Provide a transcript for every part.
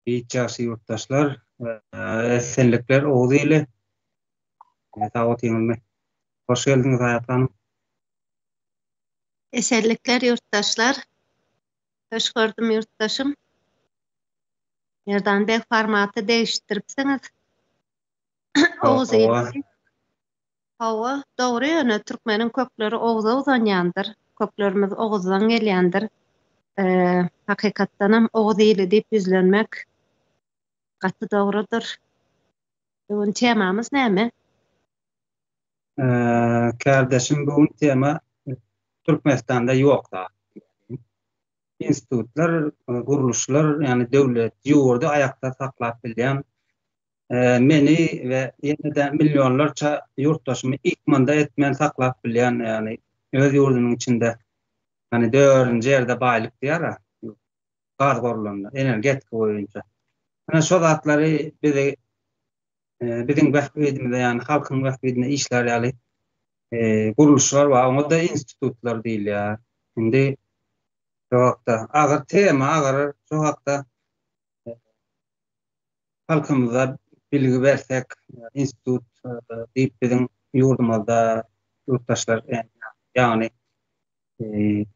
Hiç ýagşy ýurtdaşlar. Esenlikler Oguz ili. Sag otyňyzmy? Hoş geldiňiz Aýat hanym. Esenlikler ýurtdaşlar. Hoş gördüm ýurtdaşym. Merdan beg formaty degişdiripsiňiz. Oguz ili. Hawa, dogry ýöne türkmeniň kökleri ogza uzanýandyr. Köklerimiz oguzdan gelýändir. Hakykatdanam oguz ili diýip ýüzlenmek gaty dogrudyr. Bu gün temamyz näme? Kärdeşim bu gün tema Türkmenistanda ýok zat. Institutlar, gurluşlar, ýagny döwlet, ýurdy aýakda saklap bilýän meni we ýene-de millionlarça ýurtdaşymy ykmanda etmän saklap bilýän, ýagny öz ýurdunyň içinde, ýagny dördünji ýerde baýlyk diýýär-ä, gaz gorlanda, energetika boýunça. Ine şo zatlary bizi biziň bähbidimize, ýagny halkyň bähbidine işlär ýaly gurluşlar bar, oňa-da institutlar diýilýär. Indi şo hakda agyr tema, agyr şo hakda halkymyza bilgi bersek, institut diýip biziň ýurdumyzda ýurtdaşlar ýagny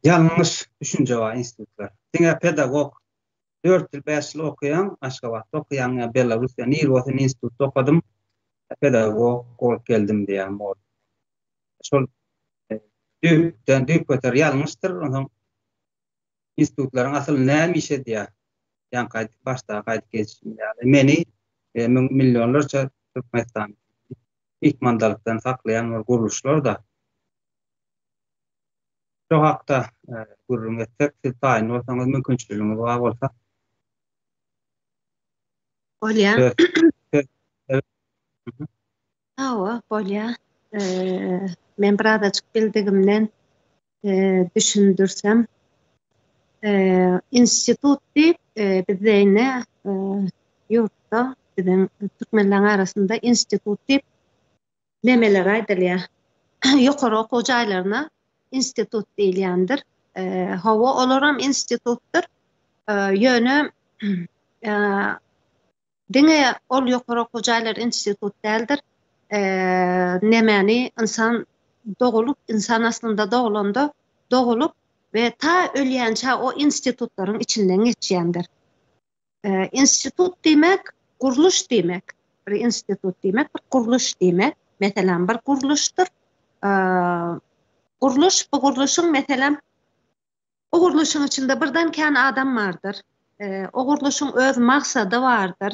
ýalňyş düşünje bar institutlar. Diňe pedagog 4 ýyl, 5 ýyl okaýaň, Aşgabatda okaýaň ýa Belarusýa nir bolsa institutda okadym, pedagog bolup geldim diýýän bol. Şol düýpden düýpgöter ýalňyşdyr. Onsoň Institutlaryň asyl näme iş edýär? Ýaňky aýdyp, başdaky aýdyp geçişim ýaly, meni we müň millionlarça Türkmenistany myhmandalykdan saklaýan bir gurluşlar-da. Şo hakda gürrüň etsek, siz taýyn bolsaňyz, mümkinçiligiňiz bar bolsa. Bolýar. Hawa, bolýar. Men birazajyk bildigimden düşündirsem. Institut diýip, bizde indi ýurtda, biziň türkmenleriň arasynda institut diýip nemelere aýdylýar. Ýokary okuw jaýlaryna institut diýilýändir. Hawa, olaram institutdyr. Ýöne Diňe ol ýokary okuw jaýlary institut däldir. Nemäni ynsan dogulyp, ynsan aslynda doglanda dogulyp we ta ölýänçä o institutlaryň içinden geçýändir. Institut diýmek gurluş diýmek. Bir institut diýmek bir gurluş diýmek. Meselem bir gurluşdyr. Gurluş bu gurluşyň meselem O gurluşyň içinde birden kän adam bardyr. O gurluşyň öz maksady bardyr,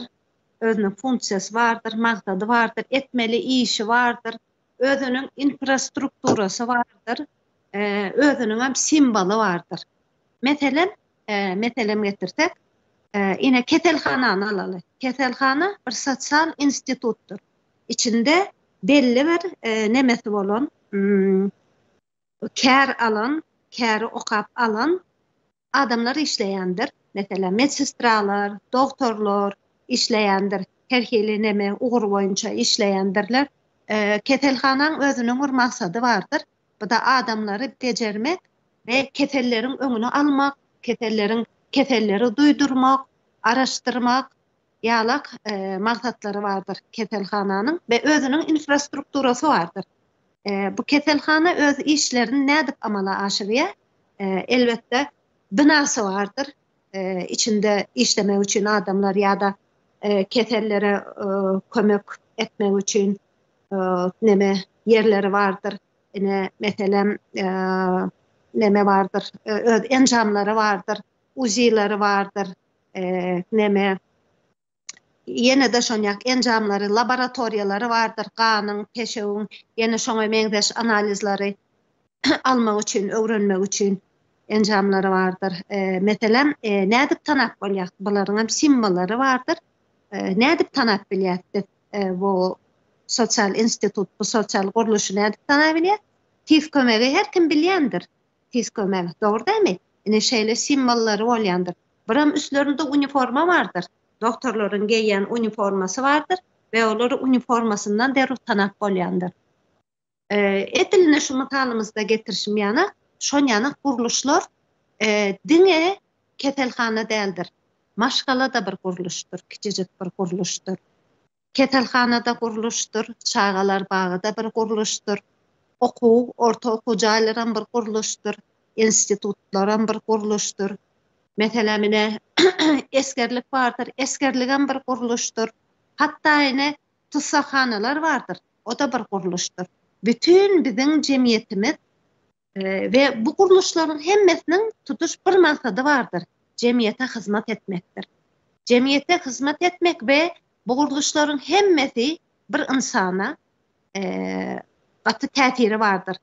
özüniň funksiýasy bardyr, maksady bardyr, etmeli işi bardyr, özüniň infrastrukturasy bardyr, özüniň hem simwoly bardyr. Meselem, meselem getirsek, ine keselhanany alaly. Keselhana bir sosial institutdyr. Içinde belli bir nemesi bolan, kär alan, käri okap alan adamlar işleýändir. Meselem, medsestralar, dogtorlar işleýändir. Her hili neme ugur boýunça işleýändirler. Keselhanaň özüniň bir maksady bardyr. Bu-da adamlary bejermek we keselleriň öňüni almak, keselleriň keselleri duýdurmak, araşdyrmak ýalak maksatlary bardyr keselhananyň we özüniň infrastrukturasy bardyr. Bu keselhana öz işlerini nädip amala aşyrýar? Elbetde, binasy bardyr, içinde işlemek üçin adamlar ýa-da kesellere kömek etmek üçin neme ýerleri bardyr. Ine, meselem, neme bardyr, öz enjamlary bardyr, UZI-leri bardyr, neme Ýene-de şonýak enjamlary, laboratoriýalary bardyr, ganyň, peşewiň, ýene şoňa meňzeş analizleri almak üçin, öwrenmek üçin enjamlary bardyr. Meselem, nädip tanap bolýar? Bularyň hem simwollary bardyr. Nädip tanap bilýäris biz bu sosial institut, bu sosial gurluşy nädip tanap bilýäris? Tiz kömegi her kim bilýändir. Tiz kömegi, dogry dälmi? Ine şeýle simwollary bolýandyr. Biram üstlerinde uniforma bardyr. Dogtorlaryň geýýän uniformasy bardyr we olary uniformasyndan derrew tanap bolýandyr. Edil ine şu mysalymyzda getirişim ýanak, şonýanak gurluşlar diňe keselhana däldir. Maşgala-da bir gurluşdyr, kiçijik bir gurluşdyr. Keselhana-da gurluşdyr, çagalar bagy-da bir gurluşdyr. Okuw, orta okuw jaýlaram bir gurluşdyr, institutlaram bir gurluşdyr. Meselem, ine, esgerlik bardyr, esgerligem bir gurluşdyr. Hatda ine, tussaghanalar bardyr, o-da bir gurluşdyr. Bütin biziň jemgyýetimiz We bu gurluşlaryň hemmesiniň tutuş bir maksady bardyr, jemgyýete hyzmat etmekdir. Jemgyýete hyzmat etmek we bu gurluşlaryň hemmesi bir ynsana gaty täsiri bardyr.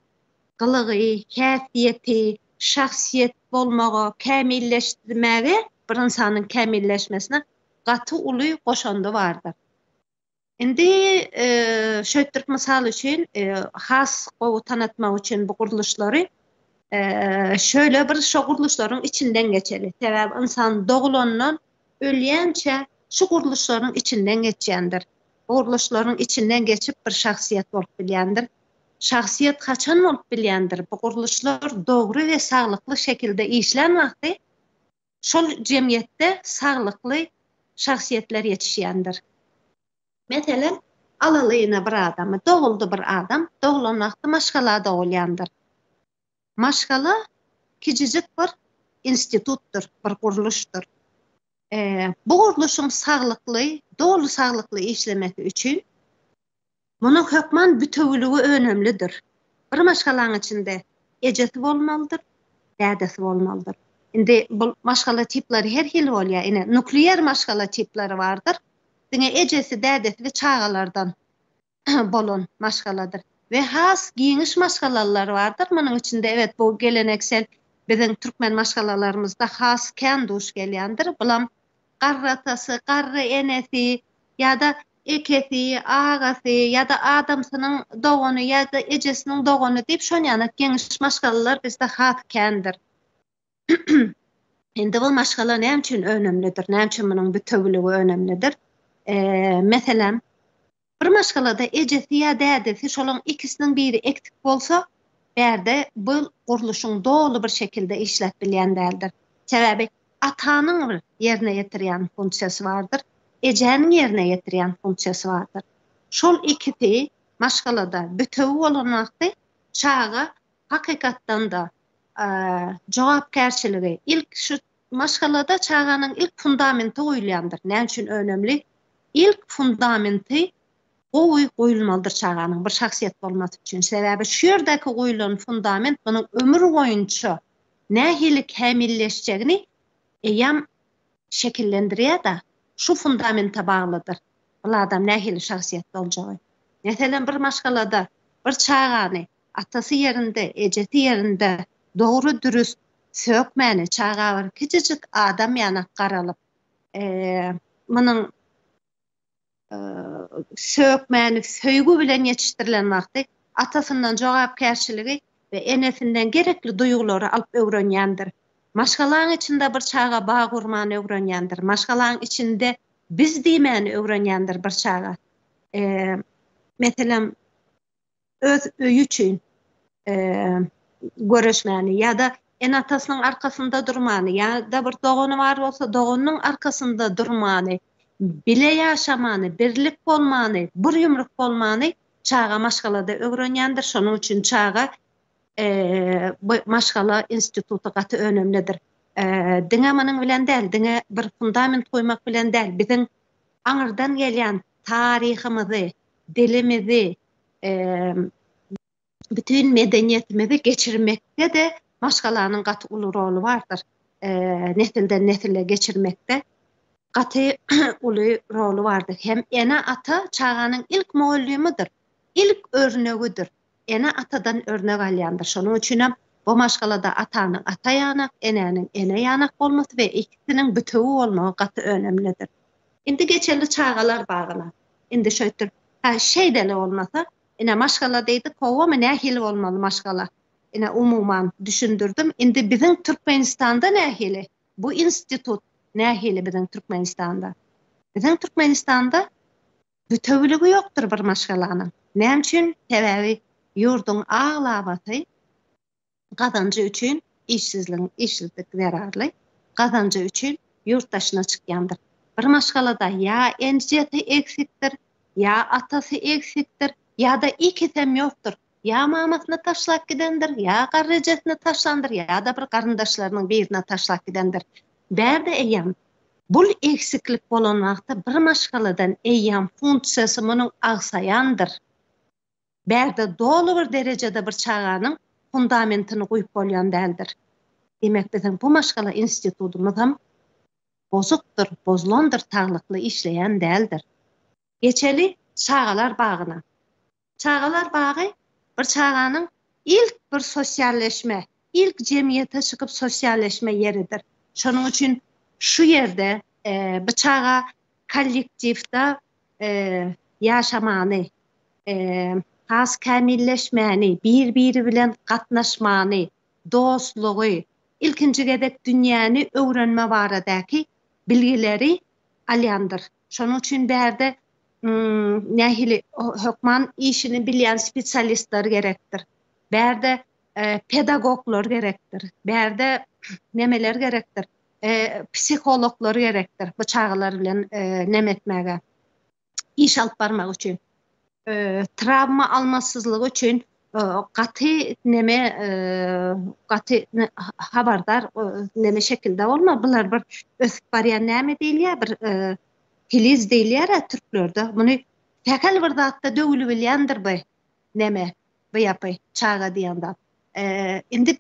Gylygy, häsiýeti, şahsyýet bolmaga, kämilleşdirmäge bir ynsanyň kämilleşmesine gaty uly goşandy bardyr. Indi şeýtdirip mysal üçin has gowy tanatmak üçin bu gurluşlary şöyle bir şo gurluşlaryň içinden geçeli. Sebäbi ynsan dogulandan ölýänçä şu gurluşlaryň içinden geçýändir. Bu gurluşlaryň içinden geçip bir şahsyýet bolup bilýändir. Şahsyýet haçan bolup bilýändir? Bu gurluşlar dogry we saglykly şekilde işlän wagty Şol jemgyýetde saglykly şahsyýetler ýetişýändir. Meselem, alaly ine bir adamy, doguldy bir adam, doglan wagty maşgala dogulýandyr. Maşgala kijijik bir institutdyr, bir gurluşdyr. Bu gurluşyň saglykly, doly saglykly işlemesi üçin Munuň hökman bütewiligi önemlidir. Bir maşgalaň içinde ejesi bolmalydyr, dädesi bolmalydyr. Indi bu maşgala tipleri her hili bolýar. Ine, nuklear maşgala tipleri bardyr. Diňe ejesi, dädesi we çagalardan bolan maşgaladyr. We has giňiş maşgalalar bardyr. Munuň içinde evet bu geleneksel biziň türkmen maşgalalarymyzda has kän duş gelýändir. Bulam garry atasy, garry enesi ýa-da ekesi, agasy ýa-da adamsynyň dogany ýa-da ejesiniň dogany diýip şonýanak geňiş maşgalalar bizde has kändir. Indi bu maşgala näme üçin önemlidir? Näme üçin munuň bütewiligi önemlidir? Meselem, Bir maşgalada ejesi ýa dädesi şolaň ikisiniň biri eksik bolsa, bärde bu gurluşyň doly bir şekilde işläp bilýän däldir. Sebäbi atanyň bir ýerine ýetirýän funksiýasy bardyr, ejäniň ýerine ýetirýän funksiýasy bardyr. Şol ikisi maşgalada bütewi bolan wagty çaga hakykatdan-da jogapkärçiligi ilk şu Maşgalada çaganyň ilk fundamenti goýulýandyr. Näme üçin önemli? Ilk fundamenti gowy goýulmalydyr çaganyň bir şahsyýet bolmasy üçin. Sebäbi şu ýerdäki goýulan fundament munuň ömür boýunça nähili kämilleşjegini eýýäm şekillendirýär-de. Şu fundamente baglydyr. Bul adam nähili şahsyýet boljagy. Meselem bir maşgalada bir çagany atasy ýerinde, ejesi ýerinde dogry-dürüst sökmäni, çaga bir kiçijik adam ýanak garalyp, munuň sökmäni söýgi bilen ýetişdirilen wagty atasyndan jogapkärçiligi we enesinden gerekli duýgulary alyp öwrenýändir. Maşgalaň içinde bir çaga bag gurmany öwrenýändir. Maşgalaň içinde biz diýmäni öwrenýändir bir çaga. Meselem, öz öýi üçin göreşmäni ýa-da ene-atasynyň arkasynda durmany ýa-da bir dogany bar bolsa doganynyň arkasynda durmany, bile ýaşamany, birlik bolmany, bir ýumruk bolmany çaga maşgalada öwrenýändir. Şonuň üçin çaga bu maşgala instituty gaty önemlidir. Diňe munuň bilen däl, diňe bir fundament goýmak bilen däl, biziň aňyrdan gelýän taryhymyzy, dilimizi, bütin medeniýetimizi geçirmekde-de maşgalanyň gaty uly roly bardyr. Nesilden nesile geçirmekde gaty uly roly bardyr. Hem ene-ata çaganyň ilk mugallymydyr, ilk örnegidir. Ene-atadan örnek alýandyr. Şonuň üçinem bu maşgalada atanyň ata ýanak, enäniň ene ýanak bolmasy we ikisiniň bütewi bolmagy gaty önemlidir. Indi geçeli çagalar bagyna. Indi şöýtdür. Hä, şeýdeli bolmasa. Ine, maşgala diýdik, howamy, nähili bolmaly maşgala? Ine, umuman, düşündirdim. Indi biziň Türkmenistanda nähili? Bu institut nähili biziň Türkmenistanda? Biziň Türkmenistanda bütewiligi ýokdur bir maşgalanyň. Näme üçin? Sebäbi ýurduň aglabasy gazanjy üçin işsizligiň işsizlik zerarly gazanjy üçin. ýurt daşyna çykýandyr. Bir maşgalada ýa enjesi egsikdir, ýa atasy egsikdir, ýa-da ikisem ýokdur. Ýa mamasyna taşlap gidendir, ýa garry ejesine taşlandyr, ýa-da bir garyndaşlarynyň birine taşlap gidendir. Bärde eýýäm bul egsiklik bolan wagty bir maşgaladan eýýäm funksiýasy munuň agsaýandyr. Bärde doly bir derejede bir çaganyň fundamentini guýup bolýan däldir. Diýmek biziň bu maşgala institudymyzam bozukdyr, bozulandyr, saglykly işleýän däldir. Geçeli çagalar bagyna. Çagalar bagy bir çaganyň ilk bir sosialleşme, ilk jemgyýete çykyp sosialleşme ýeridir. Şonuň üçin şu ýerde bir çaga kollektiwde ýaşamany, has kämilleşmäni, bir-biri bilen gatnaşmany, dostlugy, ilkinji gezek dünýäni öwrenme baradaky bilgileri alýandyr. Şonuň üçin bärde nähili hökman işini bilýän spesialistler gerekdir. Bärde pedagoglar gerekdir. Bärde nemeler gerekdir? Psihologlar gerekdir bu çagalar bilen neme etmäge, iş alyp barmak üçin. Trawma almasyzlygy üçin gaty neme gaty habardar neme şekilde bolma bular bir ösüp barýan näme diýilýär bir filiz diýilýär türklerde muny sähel bir zatda döwülibilýändir bu neme bu ýapy çaga diýen zat indi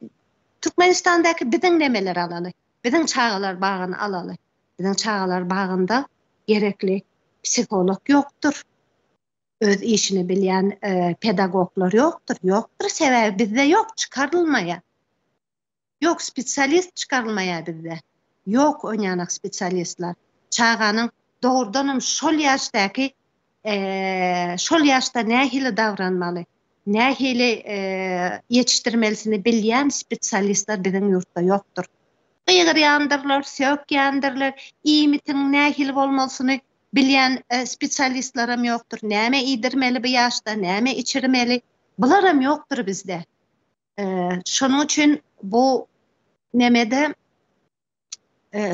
Türkmenistandaky biziň nemeleri alaly biziň çagalar bagyny alaly biziň çagalar bagynda gerekli psiholog ýokdur Öz işini bilýän pedagoglar ýokdur. Ýokdur, sebäbi bizde ýok, çykarylmaýar. Ýok, spesialist çykarylmaýar bizde. Ýok onýanak spesialistler. Çaganyň dogrudanam şol ýaşdaky şol ýaşda nähili davranmaly, nähili ýetişdirmelisini bilýän spesialistler biziň ýurtda ýokdur. Gygyrýandyrlar, sökýändirler, iýmitiň nähili bolmalysyny Bilýän spesialistlerem ýokdur. Näme iýdirmeli bu ýaşda, näme içirmeli? Bularam ýokdur bizde. Şonuň üçin bu nemede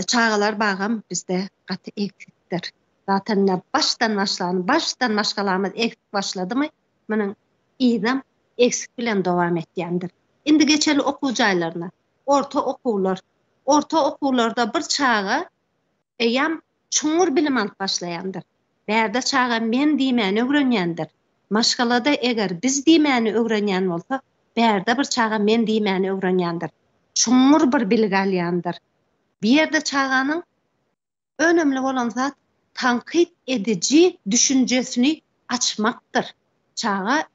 çagalar bagam bizde gaty egsikdir. Zaten başdan başlan, başdan maşgalamyz egsik başladymy, munuň yzam egsik bilen dowam etýändir. Indi geçeli okuw jaýlaryna. Orta okuwlar. Orta okuwlarda bir çaga eýýäm çuňňur bilim alyp başlaýandyr. Bärde çaga men diýmäni öwrenýändir. Maşgalada eger biz diýmäni öwrenýän bolsa, bärde bir çaga men diýmäni öwrenýändir. Çuňňur bir bilgi alýandyr. Bu ýerde çaganyň önemli bolan zat tankyt ediji düşünjesini açmakdyr. Çaga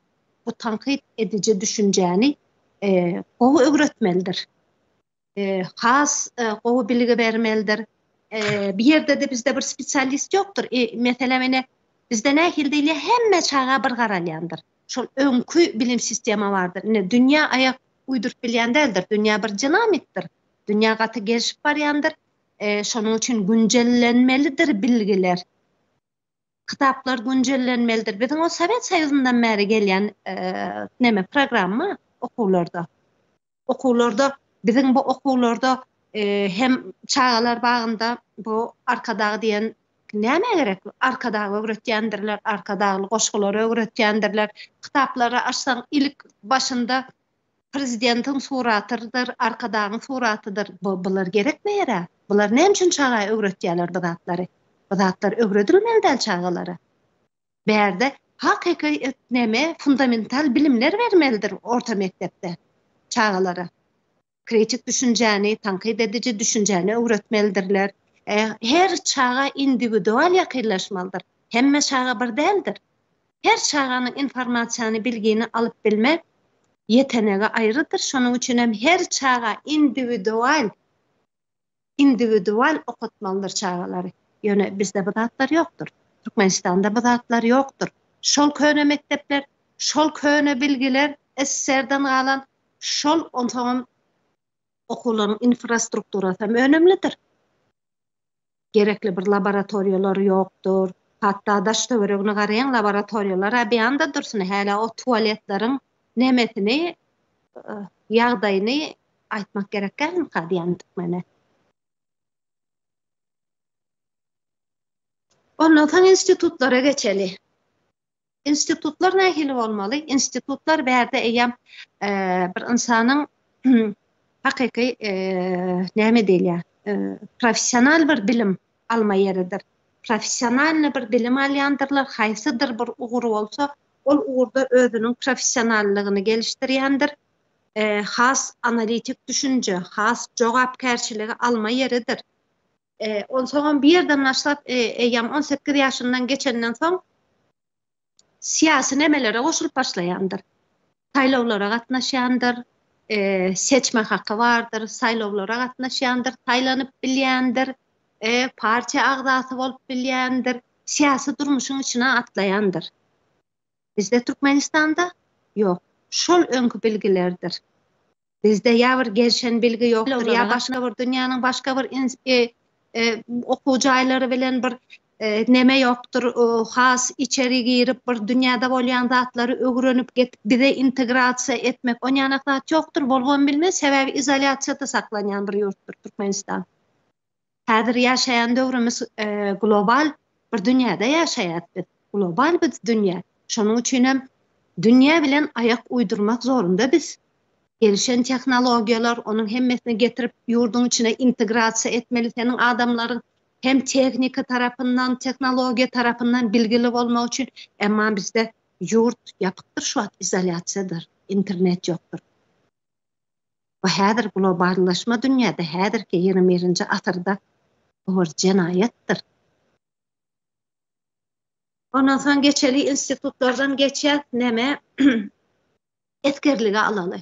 bu tankyt ediji düşünjäni gowy öwretmelidir. Has gowy bilgi bermelidir. Bir ýerde-de bizde bir spesialist ýokdur. Meselem, ine, bizde nähili diýilýär, hemme çaga bir garalýandyr. Şol öňki bilim sistema bardyr. Ine, dünýä aýak uýduryp bilýän däldir. Dünýä bir dinamikdir. Dünýä gaty gelşip barýandyr. Şonuň üçin günjellenmelidir bilgiler. Kitaplar günjellenmelidir. Biziň o Sowet Soýuzyndan bäri gelýän neme programma okuwlarda. Okuwlarda biziň bu okuwlarda hem çagalar bagynda bu Arkadag diýen nämä gerek? Arkadagy öwretýändirler, Arkadagly goşgulary öwretýändirler. Kitaplary açsaň ilk başynda prezidentiň suratydyr, Arkadagyň suratydyr. Bu bular gerekmi ýere? Bular näme üçin çaga öwretýärler bu zatlary? Bu zatlar öwredilmeli däl çagalara. Bärde hakyky neme fundamental bilimler bermelidir orta mekdepde çagalara. Kritik düşünjäni, tankyt ediji düşünjäni öwretmelidirler. Her çaga indiwidual ýakynlaşmalydyr. Hemme çaga bir däldir. Her çaganyň informasiýany, bilgini alyp bilme ýetenegi aýrydyr. Şonuň üçin hem her çaga indiwidual Indiwidual okatmalydyr çagalary. Ýöne bizde bu zatlar ýokdur. Türkmenistanda bu zatlar ýokdur. Şol köne mekdepler, şol köne bilgiler, SSR-den galan şol onsoňam okuwlaryň infrastrukturasy hem önemlidir. Gerekli bir laboratoriýalar ýokdur. Hatda daş-töweregine garaýaň laboratoriýalar-a beýanda dursun, hälä o tualetleriň nemesini, ýagdaýyny Aýtmak gerek dälmika diýen türkmene. Ondan soň institutlara geçeli. Institutlar nähili bolmaly? Institutlar bärde eýýäm bir ynsanyň hakyky näme diýilýär? Professional bir bilim alma ýeridir. Professionalny bir bilim alýandyrlar, haýsydyr bir ugur bolsa, ol ugurda özüniň professionallygyny gelişdirýändir. Has analitik düşünje, has jogapkärçiligi alma ýeridir. Onsoňam bir ýerden başlap, eýýäm 18 ýaşyndan geçenden soň syýasy nemelere goşulyp başlaýandyr. Saýlawlara gatnaşýandyr, seçme haky bardyr, saýlawlara gatnaşýandyr, saýlanyp bilýändir, partiýa agzasy bolup bilýändir, syýasy durmuşyň içine atlaýandyr. Bizde Türkmenistanda ýok. Şol öňki bilgilerdir. Bizde ýa bir gelşen bilgi ýokdur, ýa başga bir dünýäniň başga bir okuw jaýlary bilen bir neme ýokdur, has içeri girip bir dünýäde bolýan zatlary öwrenip getip bize integrasiýa etmek onýanak zat ýokdur, bolubam bilmez, sebäbi izolýasiýada saklanýan bir ýurtdur Türkmenistan. Häzir ýaşaýan döwrümiz global bir dünýäde ýaşaýas biz. Global bir dünýä. Şonuň üçin hem dünýä bilen aýak uýdurmak zorunda biz. Gelişen tehnologiýalar, onuň hemmesini getirip ýurduň içine integrasiýa etmeli seniň adamlaryň hem tehnika tarapyndan, tehnologiýa tarapyndan bilgili bolmak üçin. Emma bizde ýurt ýapykdyr şu wagt izolýasiýadyr, internet ýokdur. Bu häzir globallaşma dünýäde häzirki 21-nji asyrda bu bir jenaýatdyr. Ondan soň geçeli institutlardan geçýäs neme esgerlige alaly.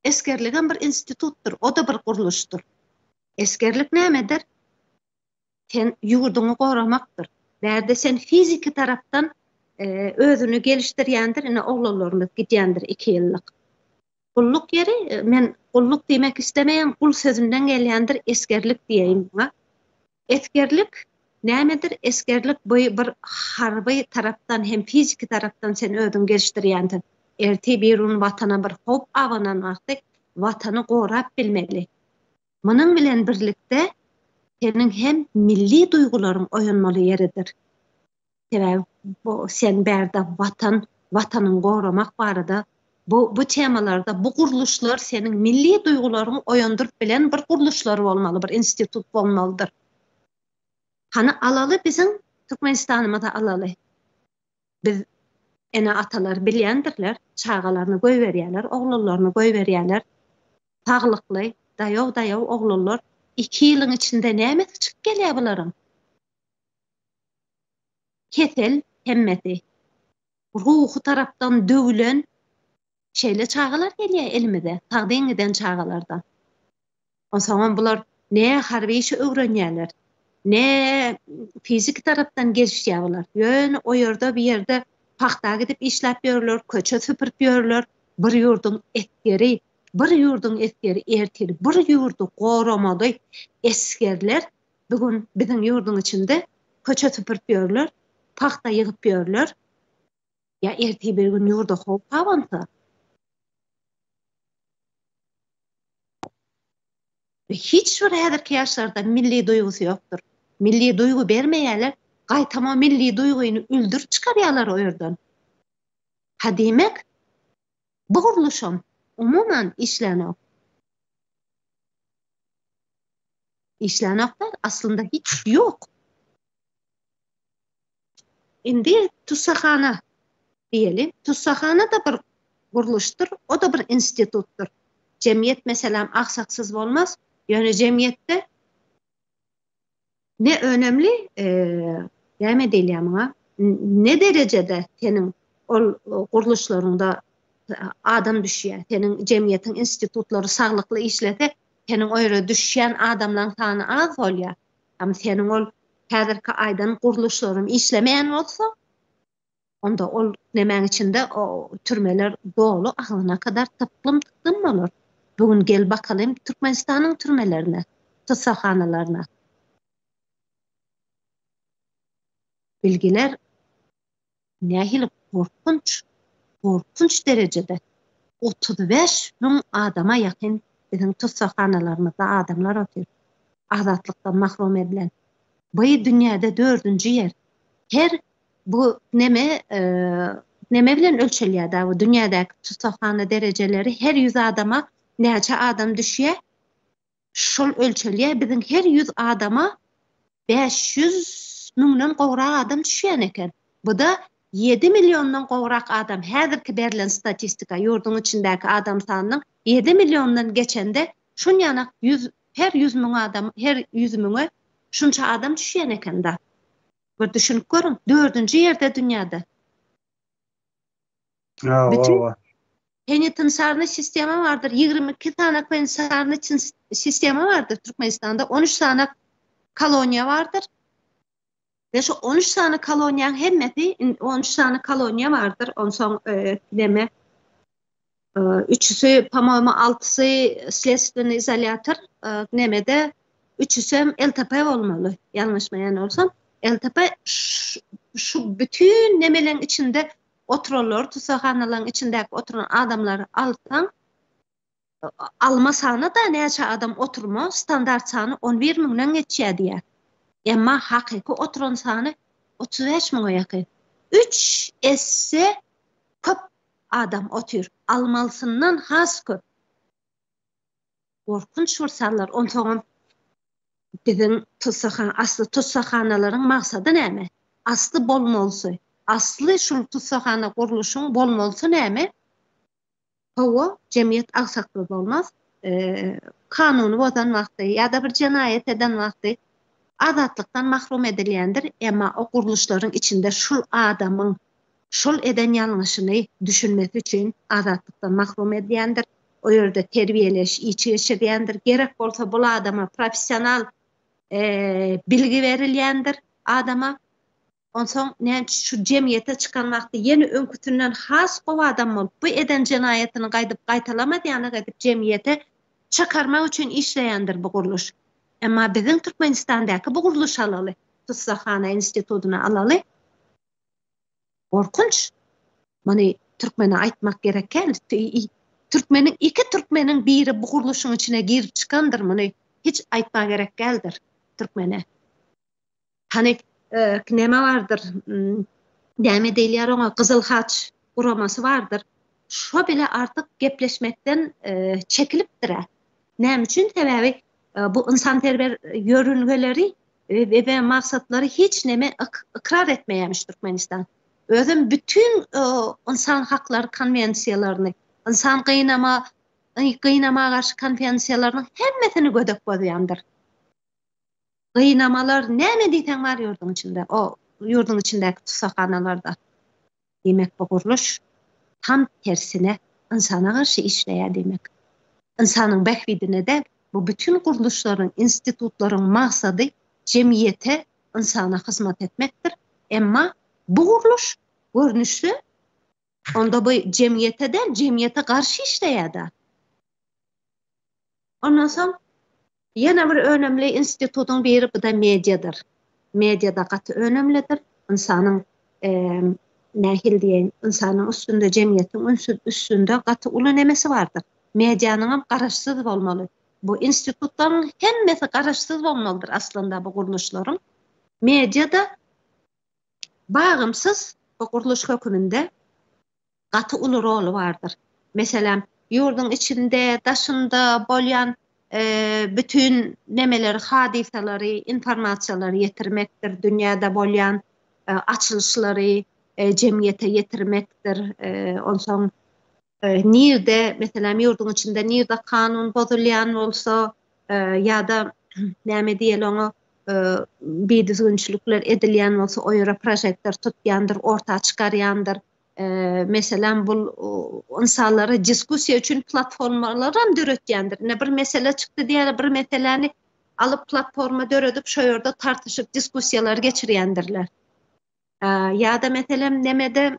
Esgerligem bir institutdyr, o-da bir gurluşdyr. Esgerlik nämedir? Sen ýurduňy goramakdyr. Bärde sen fiziki tarapdan özüni gelişdirýändir, ine oglanlarymyz gidýändir iki ýyllyk. Gulluk ýeri, men gulluk diýmek islemeýän, gul sözünden gelýändir, esgerlik diýeýin muňa. Esgerlik nämedir? Esgerlik bu bir harby tarapdan hem fiziki tarapdan sen özüňi gelişdirýänsiň. Ertir bir gün watana bir howp abanan wagty watany gorap bilmeli. Munuň bilen birlikde seniň hem milli duýgularyň oýanmaly ýeridir. Sebäbi bu sen bärde watan, watanyňy goramak barada bu bu temalarda bu gurluşlar seniň milli duýgularyňy oýandyryp bilen bir gurluşlar bolmaly, bir institut bolmalydyr. Hany alaly biziň Türkmenistanymyzy alaly. Biz ene-atalar bilýändirler, çagalaryny goýberýärler, oglanlaryny goýberýärler. Saglykly, daýaw-daýaw oglanlar iki ýylyň içinde nämesi çykyp gelýär bularyň? Kesel hemmesi. Ruhy tarapdan döwülen şeýle çagalar gelýär elimize, sagdyn giden çagalardan. Onsoňam bular ne harby işi öwrenýärler, ne fiziki tarapdan gelişýär bular. Ýöne o ýerde bir ýerde pagta gidip işläp ýörler, köçe süpürip ýörler. Bir ýurduň esgeri, bir ýurduň esgeri ertir bir ýurdy goramaly esgerler bu gün biziň ýurduň içinde köçe süpürip ýörler, pagta ýygyp ýörler. Ýa ertir bir gün ýurda howp abansa? Hiç bir häzirki ýaşlarda milli duýgusy ýokdur. Milli duýgy bermeýärler, gaýtam o milli duýgyny öldürip çykarýarlar o ýerden. Ha diýmek, bu gurluşam umuman işlänok. Işlänok däl, aslynda hiç ýok. Indi tussaghana diýeli. Tussaghana-da bir gurluşdyr, o-da bir institutdyr. Jemgyýet meselem agsaksyz bolmaz, ýöne jemgyýetde ne önemli, näme diýilýär muňa, ne derejede seniň ol gurluşlaryňda adam düşýär, seniň jemgyýetiň institutlary saglykly işlese, seniň o ýere düşýän adamlaryň sany az bolýar. Ýagny seniň ol häzirki aýdan gurluşlaryň işlemeýän bolsa, onda ol nemäň içinde o türmeler doly agzyna kadar tyklym-tyklym bolar. Bu gün gel bakalym Türkmenistanyň türmelerine, tussaghanalaryna. Bilgiler Nähili gorkunç, gorkunç derejede 35 müň adama ýakyn biziň tussaghanalarymyzda adamlar otyr. Azatlykdan mahrum edilen. By dünýäde dördünji ýer. Her bu neme neme bilen ölçelýär-dä bu dünýädäki tussaghana derejeleri her 100 adama näçe adam düşýär? Şol ölçelýär. Biziň her 100 adama 500 müňden gowrak adam düşýän eken. Bu-da 7 milliondan gowrak adam häzirki berlen statistika ýurduň içindäki adam sanynyň 7 milliondan geçende şunýanak 100 her 100 müň adam her 100 müňe şunça adam düşýän eken-da. Bir düşünip görüň, dördünji ýerde dünýäde. Hawa. Penitensarnyý sistema bardyr, 22 sany penitensarnyý sistema bardyr Türkmenistanda, 13 sany koloniýa bardyr. We şu 13 sany koloniýanyň hemmesi, 13 sany koloniýa bardyr, onsoň neme Üçüsi, po-moýemu, altysy sledstwennyý izolýator, nemede, üçüsem LTP bolmaly, ýalňyşmaýan bolsam. LTP şu bütin nemeleň içinde oturanlary, tussaghanalaryň içindäki oturan adamlary alsaň, alma sany-da näçe adam oturma, standart sany on bir müňden geçýär diýýär. Emma hakyky oturan sany 35 müňe ýakyn. Üç esse köp adam otyr. Almalysyndan has köp. Gorkunç bir sanlar. Onsoňam biziň tussaghan asly tussaghanalaryň maksady näme? Asly bolmalysy. Asly şul tussaghana gurluşyň bolmalysy näme? Hawa, jemgyýet agsakly bolmaz. Kanuny bozan wagty ýa-da bir jenaýat eden wagty azatlykdan mahrum edilýändir, emma o gurluşlaryň içinde şul adamyň şol eden ýalňyşyny düşünmesi üçin azatlykdan mahrum edýändir, o ýerde terbiýeleýiş işi geçirýändir, gerek bolsa bul adama professional bilgi berilýändir adama. Onsoň näme üçin şu jemgyýete çykan wagty ýene öňküsinden has gowy adam bolup, bu eden jenaýatyny gaýdyp gaýtalamaz ýaly edip jemgyýete çykarmak üçin işleýändir bu gurluş. Emma biziň Türkmenistandaky bu gurluşy alaly, tussaghana institutyny alaly. Gorkunç. Muny türkmene aýtmak gerek däl. Türkmeniň iki türkmeniň biri bu gurluşyň içine girip çykandyr muny hiç aýtma gerek däldir türkmene. Hany neme bardyr? Näme diýilýär oňa? Gyzyl haç guramasy bardyr. Şo bile artyk gepleşmekden çekilipdir-ä. Näme üçin? Sebäbi bu ynsanperwer ýörüngeleri we maksatlary hiç neme ykrar etmeýärmiş Türkmenistan. Özem bütin ynsan haklary konwensiýalaryny, ynsan gynama, gynama garşy konwensiýalarynyň hemmesini gödek bozýandyr. Gynamalar näme diýseň bar ýurduň içinde, o ýurduň içindäki tussaghanalarda. Diýmek bu gurluş tam tersine ynsana garşy işleýär diýmek. Ynsanyň bähbidine däl, bu bütin gurluşlaryň, institutlaryň maksady jemgyýete, ynsana hyzmat etmekdir. Emma bu gurluş görnüşde onda bu jemgyýete däl, jemgyýete garşy işleýär-de. Ondan soň ýene bir önemli institutyň biri bu-da mediadyr. Media-da gaty önemlidir. Ynsanyň nähili diýeýin, ynsanyň üstünde, jemgyýetiň üstünde gaty uly nemesi bardyr. Medianyňam garaşsyz bolmaly. Bu institutlaryň hemmesi garaşsyz bolmalydyr aslynda bu gurluşlaryň. Media-da bagymsyz bu gurluş höküminde gaty uly roly bardyr. Meselem, ýurduň içinde, daşynda bolýan bütin nemeleri, hadysalary, informasiýalary ýetirmekdir, dünýäde bolýan açylyşlary jemgyýete ýetirmekdir. Onsoň nirde, meselem, ýurduň içinde nirde kanun bozulýan bolsa ýa-da näme diýeli oňa, bidüzgünçilikler edilýän bolsa, o ýere prožektor tutýandyr, orta çykarýandyr. Meselem, bul ynsanlara diskussiýa üçin platformalaram döretýändir. Ine bir mesele çykdy diýeli, bir meseläni alyp platforma döredip, şo ýerde tartyşyp diskussiýalar geçirýändirler. Ýa-da meselem nemede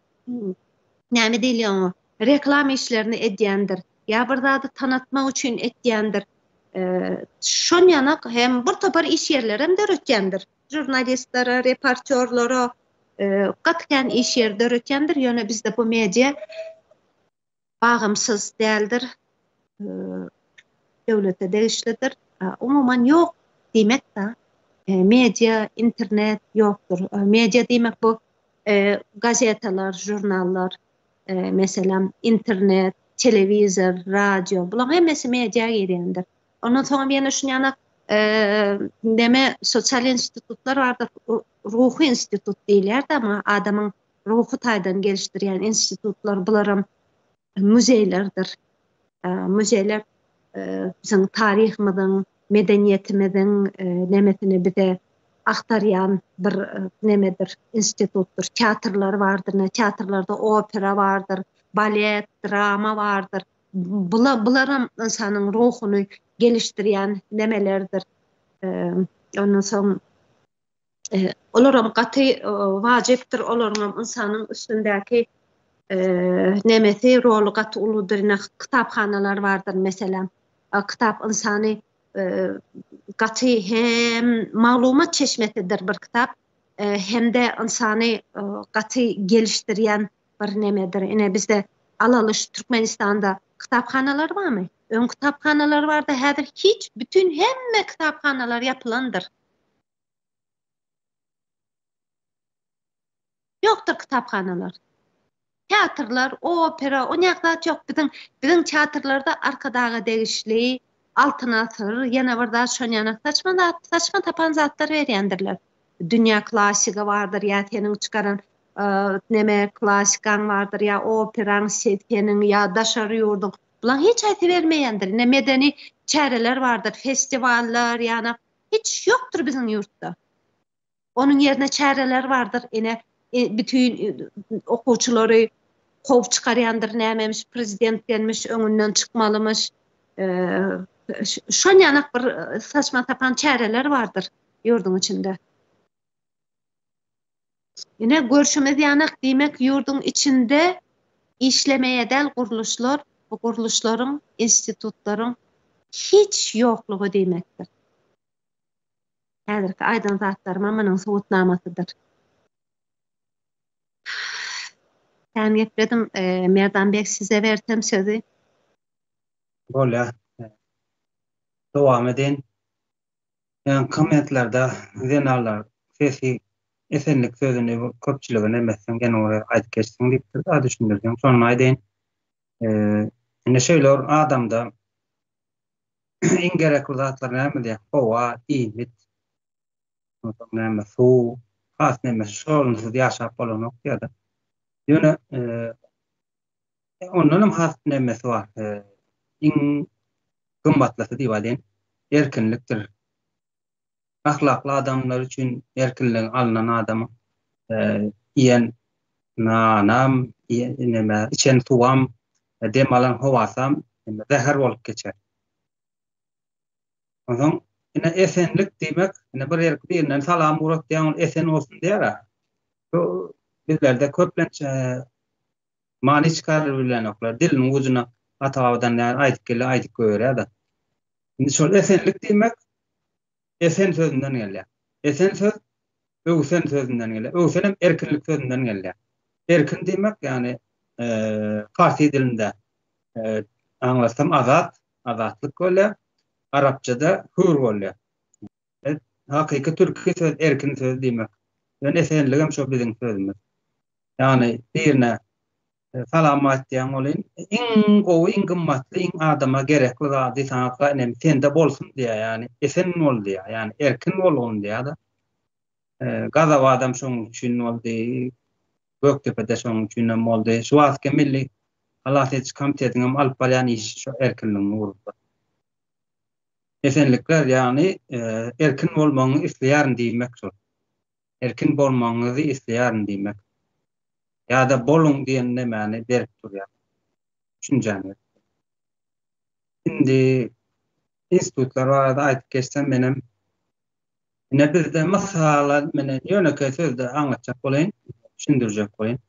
näme diýilýär oňa? Reklama işlerini edýändir. Ýa bir zady tanatmak üçin etýändir. Şon ýanak hem bir topar iş ýerlerem döretýändir. Žurnalistlere, reportýorlara gaty kän iş ýeri döretýändir. Ýöne bizde bu media bagymsyz däldir. Döwlete degişlidir. Umuman ýok diýmek-de. Media, internet ýokdur. Media diýmek bu gazetalar, žurnallar, meselem, internet, telewizor, radio, bularyň hemmesi media girýändir. Ondan soňam ýene şuny ýanak neme sosial institutlar bardyr, ruhy institut diýilýär-de, muňa adamyň ruhy taýdan gelişdirýän institutlar, bularam muzeýlerdir. Muzeýler biziň taryhymyzyň, medeniýetimiziň nemesini bize agtarýan bir nemedir, institutdyr. Teatrlar bardyr, ine, teatrlarda opera bardyr, balet, drama bardyr. Bula, bularam ynsanyň ruhuny gelişdirýän nemelerdir. Ondan soň Olaram gaty wajypdyr, olaryňam ynsanyň üstündäki nemesi, roly gaty uludyr. Ine, kitaphanalar bardyr, meselem. Kitap ynsany gaty hem maglumat çeşmesidir bir kitap, hem-de ynsany gaty gelişdirýän bir nemedir. Ine, bizde alaly şu Türkmenistanda kitaphanalar barmy? Öň kitaphanalar bardy, häzir hiç, bütin hemme kitaphanalar ýapylandyr. Ýokdur kitaphanalar. Teatrlar, opera, onýak zat ýok. Biziň biziň teatrlarda Arkadaga degişli Altyn asyr, ýene bir zat şonýanak saçma zat, saçma tapan zatlar berýändirler. Dünýä klassigi bardyr ýa seniň çykaran neme klassikaň bardyr ýa operaň seniň ýa daşary ýurduň. Bulaň hiç haýsy bermeýändir. Ine medeni çäreler bardyr, festiwallar ýa Hiç ýokdur biziň ýurtda. Onuň ýerine çäreler bardyr, ine, bütin okuwçylary kowup çykarýandyr, nämemiş, prezident gelmiş, öňünden çykmalymyş. Şon ýanak bir saçma-sapan çäreler bardyr ýurduň içinde. Ine, görşümiz ýanak, diýmek, ýurduň içinde işlemeýä däl gurluşlar, bu gurluşlaryň, institutlaryň hiç ýoklugy diýmekdir. Häzirki aýdan zatlarymam munuň subutnamasydyr. Kän gepledim. Merdan beg size bersem sözi. Bolýar. Dowam edeýin. Ýa kommentlerde zenanlar sesi esenlik sözüni köpçülige neme etseň ýene bir aýdyp geçseň diýipdir da düşündirseň şony aýdaýyn. Indi şeýle bir adamda iň gerekli zatlar näme diýýär? Howa, iýmit, onsoň näme suw, has näme şonsyz ýaşap bolanok diýýär-de. Ýöne ondanam has nemesi bar. Iň gymmatlysy diýip aýdaýyn, erkinlikdir. Ahlakly adamlar üçin erkinligi alnan adamyň iýen nanam, neme, içen suwam, dem alan howasam zäher bolup geçer. Onsoň ine esenlik diýmek, ine bir ýer birinden salam ugratýaň, ol esen bolsun diýer-ä. Bu bizlerde köplenç Many çykaryp bilenoklar. Diliniň ujuna ata-babadan bäri aýdyp gelýär, aýdyp goýberýär-de. Indi şol esenlik diýmek esen sözünden gelýär. Esen söz öwsen sözünden gelýär. Öwsen hem erkinlik sözünden gelýär. Erkin diýmek, ýagny parsy dilinde aňlatsam azat, azatlyk bolýar. Arapçada hür bolýar. Hakyky türki söz erkin söz diýmek. Ýöne esenligem şo biziň sözümiz. Ýagny birine salam aýtýaň welin iň gowy, iň gymmatly, iň adama gerekli zady saňa gaýynem sende bolsun diýýär, ýagny esen bol diýýär, ýagny erkin bolgun diýýär-de. Gazabadam şoň üçin boldy, Gökdepede şoň üçinem boldy. Şu wagtky Milli halas ediji komitetiňem alyp barýan işi şo erkinligiň ugrunda. Esenlikler, ýagny erkin bolmagyňy isleýärin diýmek şol. Erkin bolmagyňyzy isleýärin diýmek. Ýa-da boluň diýen nemäni berip durýar. Düşünjäni berip durýar. Indi institutlar barada aýdyp geçsem menem ine bizde mysala meni ýönekeý sözde aňlatjak bolaýyn, düşündirjek bolaýyn.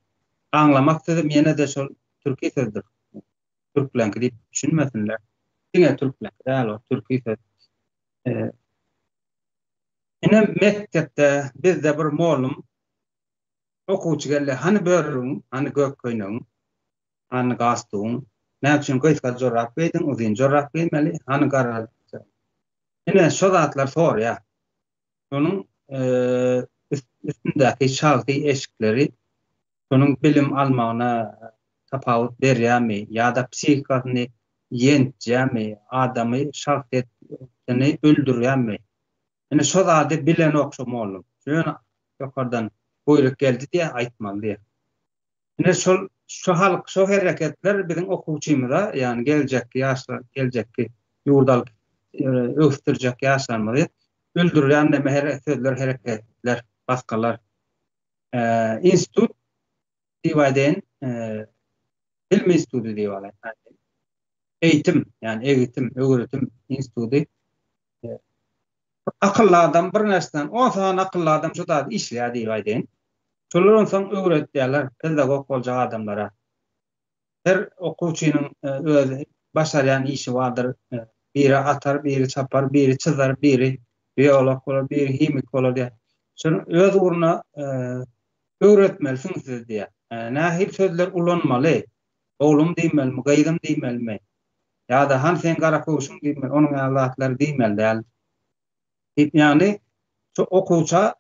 Aňlamak sözem ýene-de şol türki sözdür. Türkleňki diýip düşünmesinler. Diňe türkleňki däl o türki söz. Ine mekdepde bizde bir mollum okuwçy geldi, hany börügiň, hany gök köýnegiň, hany galstugyň, näme üçin gysga jorap geýdiň, uzyn jorap geýmeli, hany gara Ine şo zatlary soraýar. Şonuň üstündäki şahsy eşikleri şonuň bilim almagyna tapawut berýärmi ýa-da psihikasyny ýençýärmi, adamy şahsyýetini öldürýärmi? Ine şo zady bilenok şo mollum. Ýöne ýokardan buýruk geldi diýýär, aýtmaly diýýär. Ine şol şo halk şo hereketler biziň okuwçymyza ýagny geljekki ýaşlar geljekki ýurt alyp ösdürjek ýaşlarymyzy öldürýän neme her sözler hereketler basgylar. Institut diýip aýdaýyn bilim instituty diýip alaýyn. Eýitim ýagny egitim öwretim instituty Akylly adam birnäçe sany, on sany akylly adam şu zady işleýär diýip aýdaýyn. Şolar onsoň öwretýärler pedagog boljak adamlara. Her okuwçynyň öz başarýan işi bardyr. Biri atar, biri çapar, biri çyzar, biri biolog bolar, biri himik bolar diýýär. Şony öz ugruna öwretmelisiň siz diýýär. Nähili sözler ulanmaly? Oglum diýmelimi, gyzym diýmelimi? Ýa-da hany seň gara köwşüň diýmeli, onuň ýaly zatlary diýmeli däl. Diýip, ýagny şu okuwça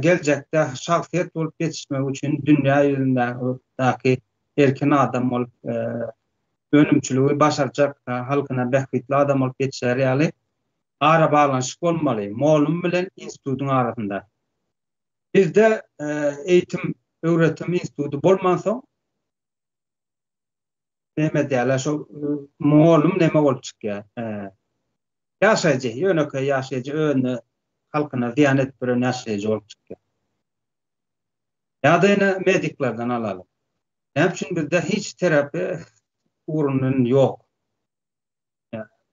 geljekde şahsyýet bolup ýetişmegi üçin dünýä ýüzündäki erkin adam bolup, önümçiligi başarjak, halkyna bähbitli adam bolup ýetişer ýaly arabaglanyşyk bolmaly mugallym bilen institutyň arasynda. Bizde eýitim, öwretim instituty bolmansoň, Neme diýýärler, şo mugallym neme bolup çykýar? Ýaşaýjy, ýönekeý ýaşaýjy özüne, halkyna zyýan edip ýören ýaşaýjy bolup çykýar. Ýa-da ýene mediklerden alaly. Näme üçin bizde hiç terapiýa ugrundan ýok?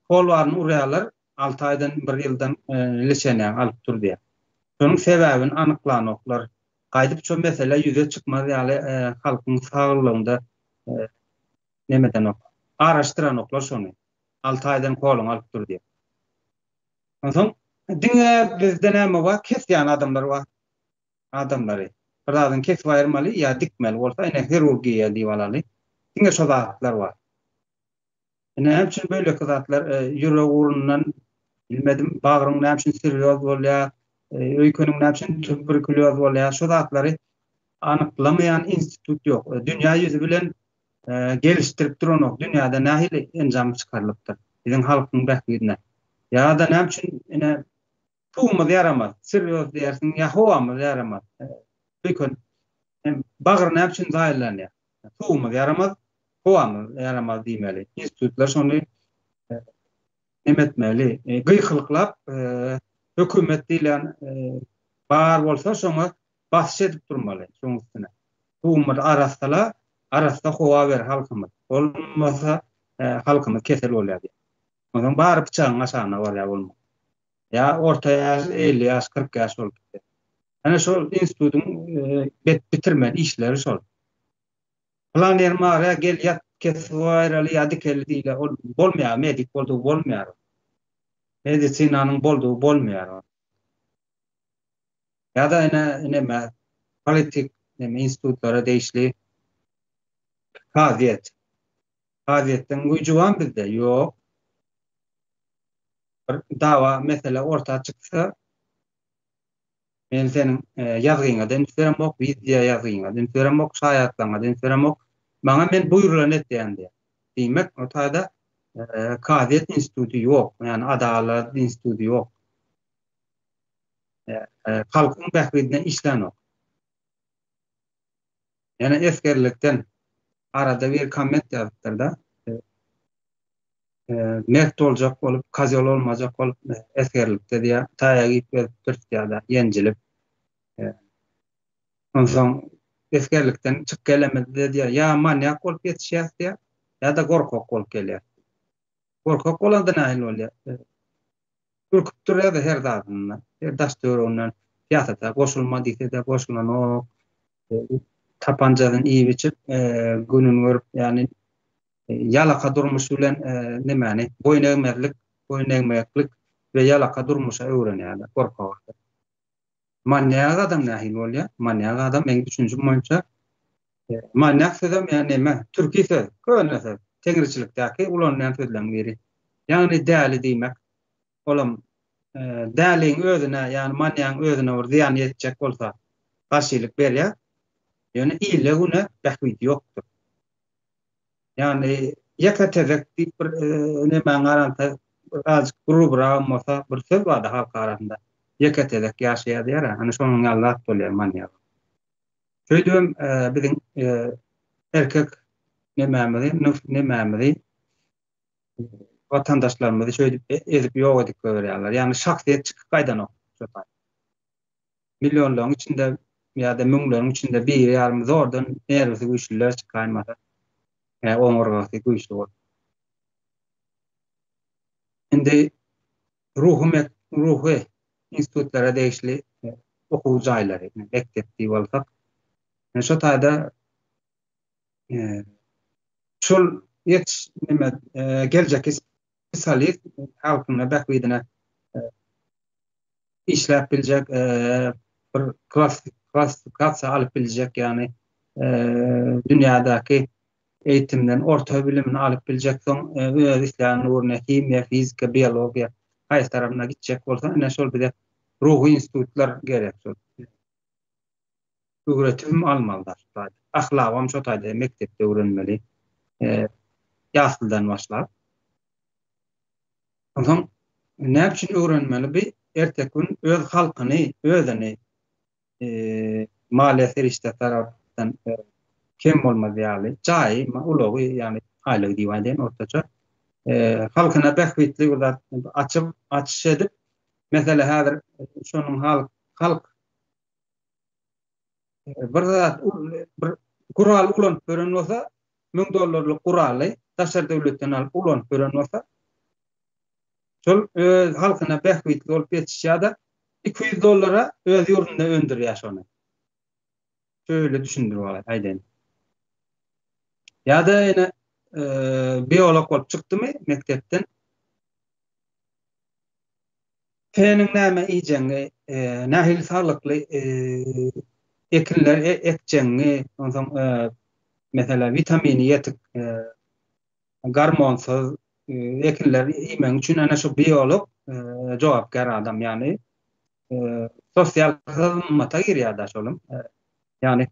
Kol baryny urýarlar, alty aýdan, bir ýyldan leçeniýaňy alyp dur diýýär. Şonuň sebäbini anyklanoklar. Gaýdyp şo mesele ýüze çykmaz ýaly halkyň saglygynda neme edenok. Araşdyranoklar şony. Alty aýdan koluňy alyp dur diýip. Onsoň diňe bizde näme bar? Kesýän adamlar bar. Adamlary. Bir zadyny kesip aýyrmaly ýa dikmeli bolsa, ine hirurgiýa diýip alaly. Diňe şo zatlar bar. Näme üçin beýleki zatlar ýürek ugrundan bilmedim, bagryň näme üçin sirroz bolýar, öýkeniň näme üçin tuberkulýoz bolýar, şu zatlary anyklamaýan institut ýok. Dünýä ýüzi bilen gelişdirip duranok, dünýäde nähili enjam çykarylypdyr biziň halkyň bähbidine. Ýa-da näme üçin ine suwumyz ýaramaz, sirroz diýersiň, ýa howamyz ýaramaz. Öýken bagyr näme üçin zaýalanýar? Suwumyz ýaramaz, howamyz ýaramaz diýmeli. Institutlar şony neme etmeli, gykylyklap hökümet diýlen bar bolsa şoňa basyş edip durmaly şoň üstüne. Suwumyzy arassala, arassa howa ber halkymyz. Bolmasa halkymyz kesel bolýar diýip. Onsoň bary pyçagyň aşagyna barýar bolmasa. Ýa orta ýaş, 50 ýaş, 40 ýaş bolup gitse. Ana şol institutyň bet bitirmeli işleri şol. Plan ýerim agyrýar, gel ýat, kesip aýraly ýa dikeli diýle, ol bolmaýar, medik boldugy bolmaýar. Medisinanyň boldugy bolmaýar. Ýa-da ine neme politik neme institutlara degişli kazyýet. Kazyýetden güýji barmy bizde? Ýok. Bir dawa mesele orta çyksa Men seniň ýazgyňa-da üns beremok, wideo ýazgyňa-da üns beremok, şaýatlaryňa-da üns beremok. Maňa men buýrulany etýän diýýär. Diýmek, o taýda kazyýet instituty ýok, ýagny adalat instituty ýok. Halkyň bähbidine işlänok. Ýene esgerlikden arada bir komment ýazypdyr-da. Mert boljak bolup, kozýol bolmajak bolup esgerlikde diýýär, taýak iýip gezipdiris diýýär-de, ýenjilip. Onsoň esgerlikden çykyp gelemizde diýýär, ýa manýak bolup ýetişýäs diýýär, ýa-da gorkak bolup gelýäs. Gorkak bolanda nähili bolýar? Ürküp durýar-da her zadyndan, her daş-töwereginden syýasata goşulma diýse-de goşulanok. Tapanjasyny iýip-içip, gününi görüp, ýagny ýalaka durmuş bilen nemäni, boýun egmezlik, boýun egmeklik we ýalaka durmuşa öwrenýärler, gorkak adam. Manýak adam nähili bolýar? Manýak adam meň düşünjim boýunça manýak sözem ýa neme, türki söz, köne söz, teňriçilikdäki ulanylýan sözleriň biri. Ýagny däli diýmek. Olam. däliň özüne, ýagny manýagyň özüne bir zyýan ýetjek bolsa garşylyk berýär. Ýöne ile güne bähbidi ýokdur. Ýagny ýeke tezek diýip bir nemäň garanta birazjyk grubyragam bolsa bir söz bardy halk arasynda. Ýeke tezek ýaşaýar diýýär-ä. Ana şonuň ýaly zat bolýar manýak. Şeýdibem biziň erkek nemämizi, nemämizi watandaşlarymyzy şeýdip ezip ýok edip goýberýärler. Ýagny şahsyýet çykyp gaýdanok şo taý. Millionlaryň içinde ýa-da müňleriň içinde biri ýarymy zordan nerwisi güýçlüler çykaýmasa, oňurgasy güýçli bolup. Indi ruhy ruhy institutlara degişli okuw jaýlary, mekdep diýip alsak, şo taýda şol ýetiş neme geljekki spesialist halkyň bähbidine işläp biljek bir klassifikasiýa alyp biljek ýagny dünýädäki eýitimden orta bilimini alyp biljek soň öz islän ugruna himiýa, fizika, biologiýa haýsy tarapyna gitjek bolsa ine şol bize ruhy institutlar gerek şol. Öwretibem almaly da şu taýda. Ahlagam şo taýda mekdepde öwrenmeli. Ýaslydan başlap. Onsoň näme üçin öwrenmeli bi erteki gün öz halkyny, özüni maliýe serişde tarapdan kem bolmaz ýaly, jaýy, ulagy, ýagny aýlygy diýip aýdaýyn ortaça, halkyna bähbitli bir zat açyp, açyş edip, mesele häzir şonuň halk, halk bir zat bir gural ulanyp gören bolsa, 1000 dollarlyk guraly daşary döwletden alyp ulanyp gören bolsa, şol öz halkyna bähbitli bolup ýetişýär-de, 200 dollara öz ýurdunda öndürýär şony. Şöyle düşündirip aýdaýyn. Ýa-da ýene biolog bolup çykdymy mekdepden? Seniň näme iýjegiňi, nähili saglykly ekinler ekjegiňi, onsoň meselem witamini ýetik, gormonsyz ekinleri iýmegiň üçin ana şu biolog jogapkär adam, ýagny sosial hyzmata girýär-de şolam. Ýagny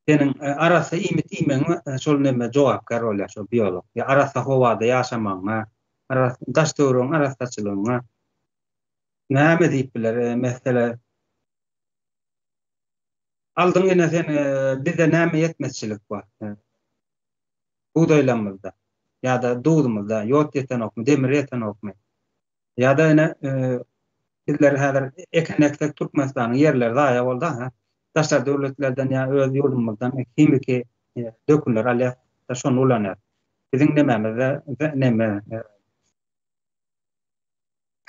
Seniň arassa iýmit iýmegiňe şol neme jogapkär bolýar şol biolog. Ýa arassa howada ýaşamagyňa, daş-töweregiň arassaçylygyňa näme diýip biler? Mesele aldyň ine sen bizde näme ýetmezçilik bar? Bugdaýlarymyzda ýa-da duzumyzda ýod ýetenokmy, demir ýetenokmy? Ýa-da ine bizler häzir ekin eksek Türkmenistanyň ýerleri zaýa boldy ha. Daşary döwletlerden ýa öz ýurdumyzdan himiki dökünler alýas da şony ulanýas. Biziň nemämizde neme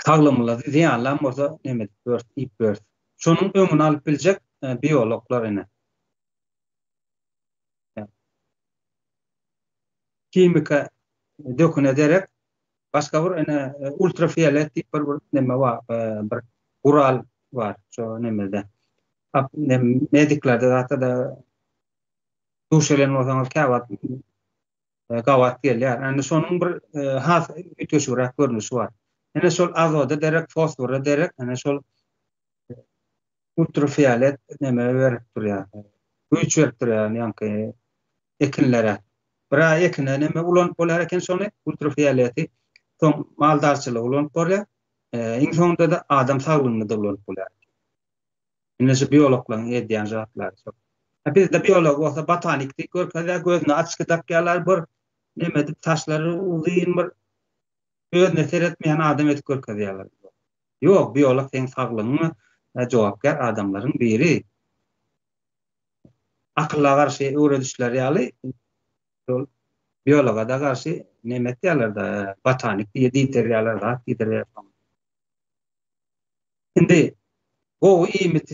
saglygymyza zyýanlam bolsa neme edip ýörüs, iýip ýörüs. Şonuň öňüni alyp biljek biologlar ine. Himika döküne derek başga bir ene ultrafiolet diýip bir bir neme bar, bir gural bar şo nemede. Mediklerde zatda da duş gelen bolsaňyz käwagt gabat gelýär. Indi şonuň bir has üýtgeşigräk görnüşi bar. Ine şol azoda derek, fosfora derek, ine şol ultrafiolet neme berip durýar. Güýç berip durýar ýaňky ekinlere. Bir aý ekine neme ulanyp bolýar eken şony, ultrafioleti. Soň maldarçylyga ulanyp bolýar. Iň soňunda-da adam saglygynda-da ulanyp bolýar. Ine şu biologlaryň edýän zatlary şol. Bizde biolog bolsa botanik diýip görkezýär, gözüne açki dakýarlar, bir neme edip saçlary uzyn bir özüne seretmeýän adam edip görkezýärler. Ýok, biolog seň saglygyňa jogapkär adamlaryň biri. Akylla garşy öwredişleri ýaly şol biologa-da garşy neme etýärler-de, botanik diýe diýdirýärler, zat diýdirýärler. Indi gowy iýmit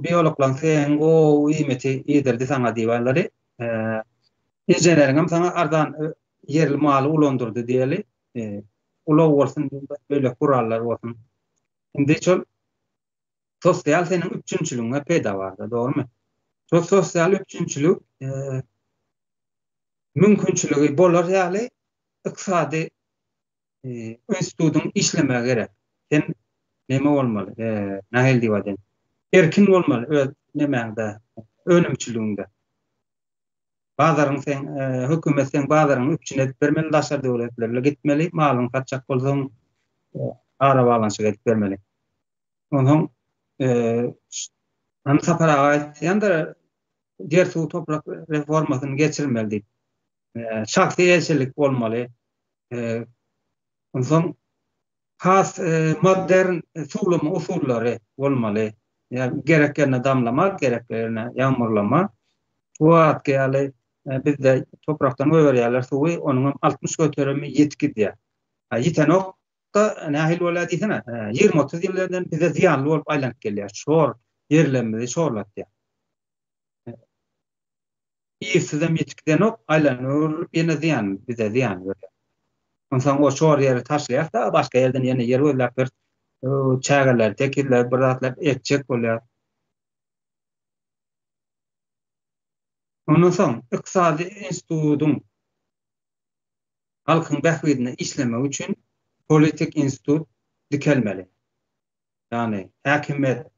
biologlaryň seň gowy iýmiti iýdirdi saňa diýip inženeriňem saňa arzan ýerli maly ulandyrdy diýeli. Ulag bolsun, beýleki gurallar bolsun. Indi şol sosial seniň üpjünçiligiňe peýda barda, dogrumy? Şol sosial üpjünçilik mümkinçiligi bolar ýaly ykdysady institutyň işlemegi gerek. Sen neme bolmaly, nähili diýip aýdaýyn, erkin bolmaly öz nemäňde, önümçiligiňde. Bazaryň seň, hökümet seň bazaryňy üpjün edip bermeli, daşary döwletlerle gitmeli, malyňy satjak bolsaň, arabaglanyşyk edip bermeli. Onsoň, hany Sapar aga aýtýandyr, ýer, suw, toprak reformasyny geçirmeli diýip. Şahsy eýeçilik bolmaly. Onsoň has modern suwlama usullary bolmaly. Ýa gerek ýerine damlama, gerek ýerine ýagmurlama. Bu wagtky ýaly bizde toprakdan goýberýärler suwy, onuň hem 60 göterimi ýitip gidýär. Ýitenok-da nähili bolýar diýsene, 20-30 ýyldan bize zyýanly bolup aýlanyp gelýär. Şor ýerlerimizi şorlatýar. Yzsyzam ýetip gidenok, aýlanyp öwrülip ýene zyýan, bize zyýan berýär. Onsoň o şor ýeri taşlaýas-da, başga ýerden ýene ýer gözläp bir çägeleri tekizläp bir zatlar etjek bolýar. Ondan soň ykdysady institutyň halkyň bähbidine işlemegi üçin politik institut dikelmeli. Ýagny häkimiýet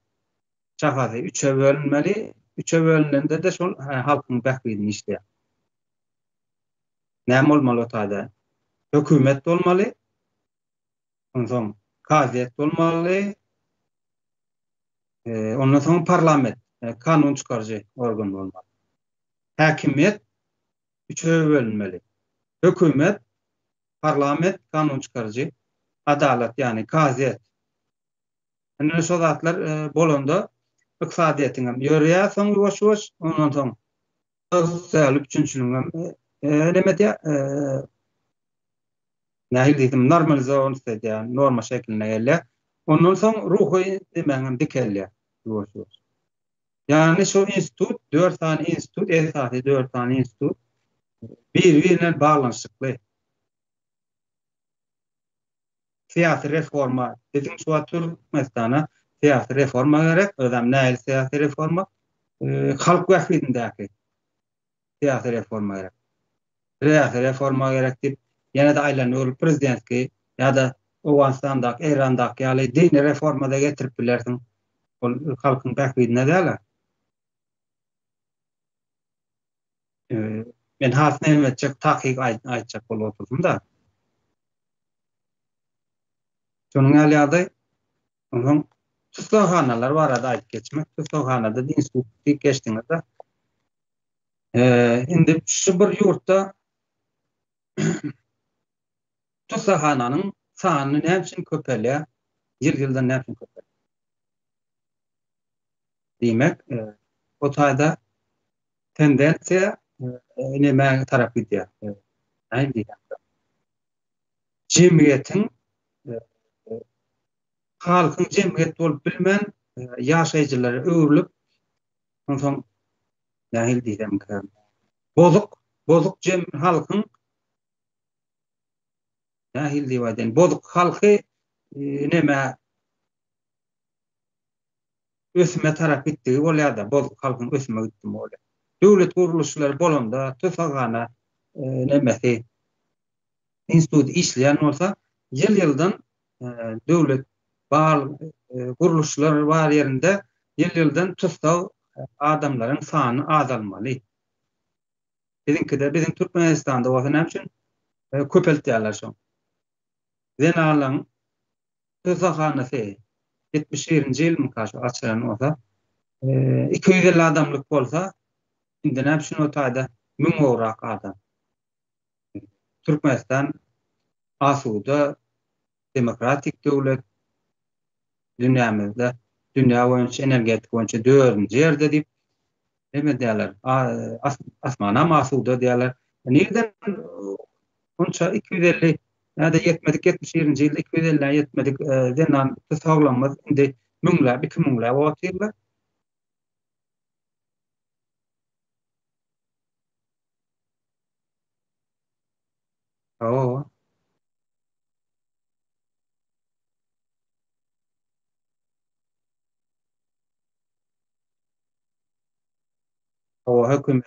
şahasy üçe bölünmeli, üçe bölünende-de şol halkyň bähbidine işleýär. Näme bolmaly o taýda? Hökümet bolmaly, onsoň kazyýet bolmaly, ondan soň parlament, kanun çykaryjy organ bolmaly. Häkimiýet üçe bölünmeli. Hökümet, parlament, kanun çykaryjy, adalat, ýagny kazyýet. Indi şo zatlar bolanda ykdysadyýetiň hem ýöreýär soň ýuwaş-ýuwaş, ondan soň sosial üpjünçiligiň hem neme edýär, nähili diýsem, normalizowanyst edýär, norma şekline gelýär. Ondan soň ruhy nemäň hem dikelýär ýuwaş-ýuwaş. Ýagny şo institut, dört sany institut, esasy dört sany institut biri-birinden baglanyşykly. Syýasy reforma, biziň şu wagt Türkmenistana syýasy reforma gerek, özem nähili syýasy reforma? Halk bähbidindäki syýasy reforma gerek. Syýasy reforma gerek diýip, ýene-de aýlanyp prezidentki ýa-da Owganystandaky, Eýrandaky ýaly dini reforma-da getirip bilersiň. Ol halkyň bähbidine däl-ä. Men has näme etjek takyk aýtjak bolup oturdym-da. Şonuň ýaly ýagdaý. Onsoň tussaghanalar barada aýdyp geçmek. Tussaghanada institut diýip geçdiňiz-de. Indi şu bir ýurtda tussaghananyň sany näme üçin köpelýär? Ýyl-ýyldan näme üçin köpelýär? Diýmek, o taýda tendensiýa nämä tarap gidýär? Näme diýýär? Jemgyýetiň halkyň jemgyýet bolup bilmän ýaşaýjylara öwrülip, onsoň nähili diýsemkä, bozuk, bozuk jem halkyň nähili diýip aýdaýyn, bozuk halky nämä ösüme tarap gitdigi bolýar-da, bozuk halkyň ösüme gitdimi bolýar. Döwlet gurluşlary bolanda, tusaghana nemesi, institut işleýän bolsa, ýyl-ýyldan döwlet bar gurluşlar bar ýerinde ýyl-ýyldan tussag adamlaryň sany azalmaly. Biziňkide, biziň Türkmenistanda bolsa näme üçin köpeltýärler şo? Zenanlaryň Tussaghanasy 71-nji ýylmyka şu açylan bolsa, 250 adamlyk bolsa, indi näme üçin o taýda 1000 gowrak adam. Türkmenistan asuda, demokratik döwlet, dünýämizde, dünýä boýunça energetika boýunça dördünji ýerde diýip neme diýýärler, asmanam asuda diýýärler. Nirden Munça 250 ýa-da ýetmedik 71-nji ýylda 250-ä ýetmedik zenan tussaglarymyz indi müňläp, iki müňläp otyrlar. Hawa. Hawa, hökümet.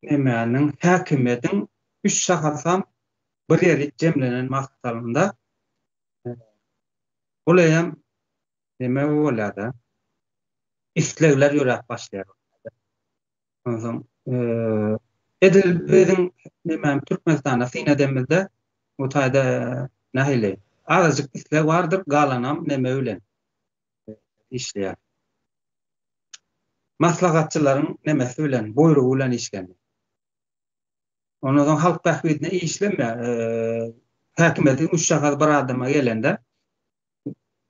Nemäniň häkimiýetiň üç şahasam bir ýerik jemlenen mahalynda ol eýýäm neme bolýar-da, islegler ýöräp başlaýar. Onsoň edil biziň nemäm Türkmenistana syn edenimizde bu taýda nähili azajyk isleg bardyr, galanam neme bilen işleýär. Maslahatçylaryň nemesi bilen, buýrugy bilen işlenýär. Ondan soň halk bähbidine işlemeýär. Häkimiýetiň üç şahasy bir adama gelende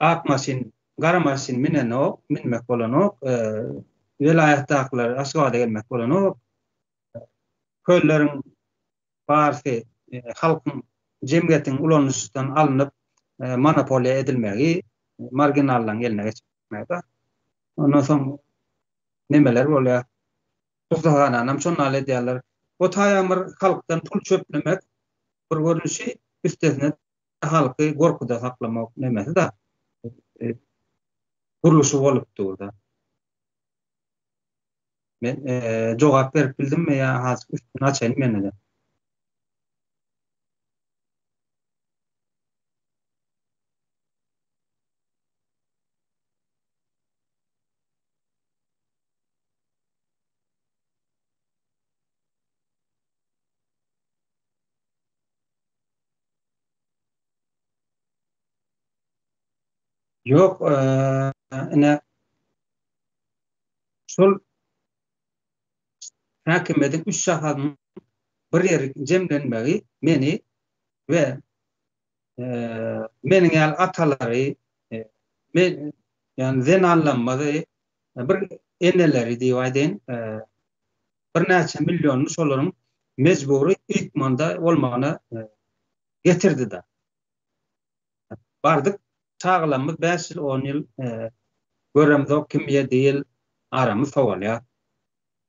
ak maşyn, gara maşyn minenok, minmek bolanok, welaýatdakylar Aşgabada gelmek bolanok. Kölleriň barysy halkyň, jemgyýetiň ulanyşdan alnyp, monopoliýa edilmegi, marginallaryň eline geçmegi. Ondan soň nemeler bolýar? Tussaghananam şonda edýärler. O taýam bir halkdan pul çöplemek bir görnüşi, üstesine halky gorkuda saklamak nemesi-de gurluşy bolup dur-da. Men jogap berip bildimmi ýa has üstüni açaýyn ýene-de? Ýok, ine şol häkimiýetiň üç şahasynyň bir ýere jemlenmegi meni we meniň ýaly atalary, men ýagny zenanlarymyzy, bir eneleri diýip aýdaýyn, birnäçe millionyny şolaryň mejbury ykmanda bolmagyna getirdi-de. Bardyk, çagalarymyz bäş ýyl, on ýyl göremzok, kim ýedi ýyl aramyz sowalýar.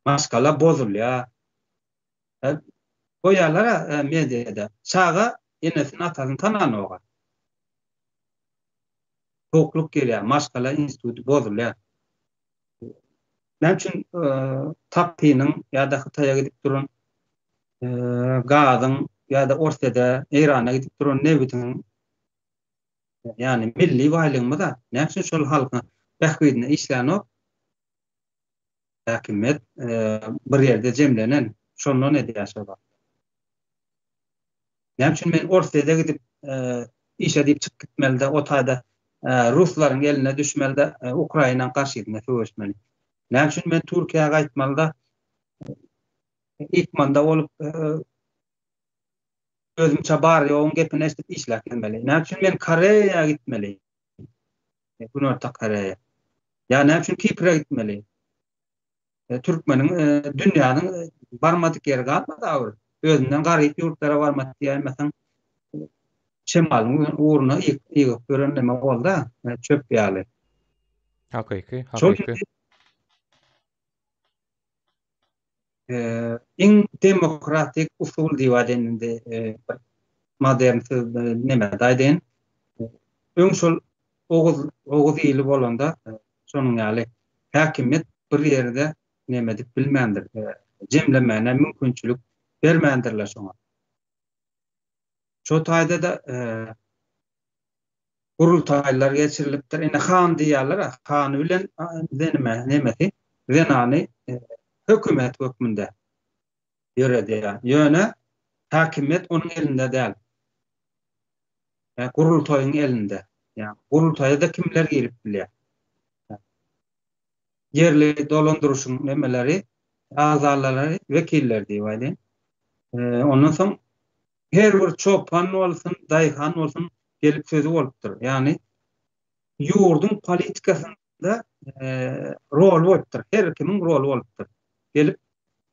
Maşgala bozulýar. Goýýarlar-a mediada. Çaga enesini, atasyny tananok-a. Sowuklyk gelýär, maşgala instituty bozulýar. Näme üçin Tapynyň ýa-da Hytaýa gidip duran gazyň ýa-da Orsýede, Eýrana gidip duran nebitiň ýagny milli baýlygymyz-a näme üçin şol halkyň bähbidine işlänok? Häkimiýet bir ýerde jemlenen, şondan edýär şo zat. Näme üçin men Orsýede gidip işe diýip çykyp gitmeli-de, o taýda ruslaryň eline düşmeli-de, Ukrainanyň garşysyna söweşmeli? Näme üçin men Türkiýä gaýtmaly-da, ykmanda bolup, özümçe bar-ýoguň gepini eşidip işläp gezmeli? Näme üçin men Koreýa gitmeli? Günorta Koreýa. Ýa näme üçin Kipre gitmeli? Türkmeniň dünýäniň barmadyk ýeri galmady awyr. Özünden garyp ýurtlara barmadyk diýäýmeseň, şemalyň ugruna ýygyp ýören neme boldy-da, çöp ýaly. Hakyky, hakyky. Iň demokratik usul diýip aýdaýyn indi bir modern söz nemede aýdaýyn. Öň şol oguz oguz ili bolanda şonuň ýaly häkimiýet bir ýerde neme edip bilmändir, jemlemäne mümkinçilik bermändirler şoňa. Şo taýda-da gurultaýlar geçirilipdir. Ine han diýýärler, hany bilen zenime nemesi, zenany hökümet hökmünde ýöredýär. Ýöne häkimiýet onuň elinde däl. Gurultaýyň elinde. Ýa gurultaýa-da kimler girip bilýär? Ýerli dolandyryşyň nemeleri, agzalary, wekiller diýip aýdaýyn. Ondan soň her bir çopan bolsun, daýhan bolsun gelip sözi bolupdyr. Ýagny ýurduň politikasynda roly bolupdyr. Her kimiň roly bolupdyr. Gelip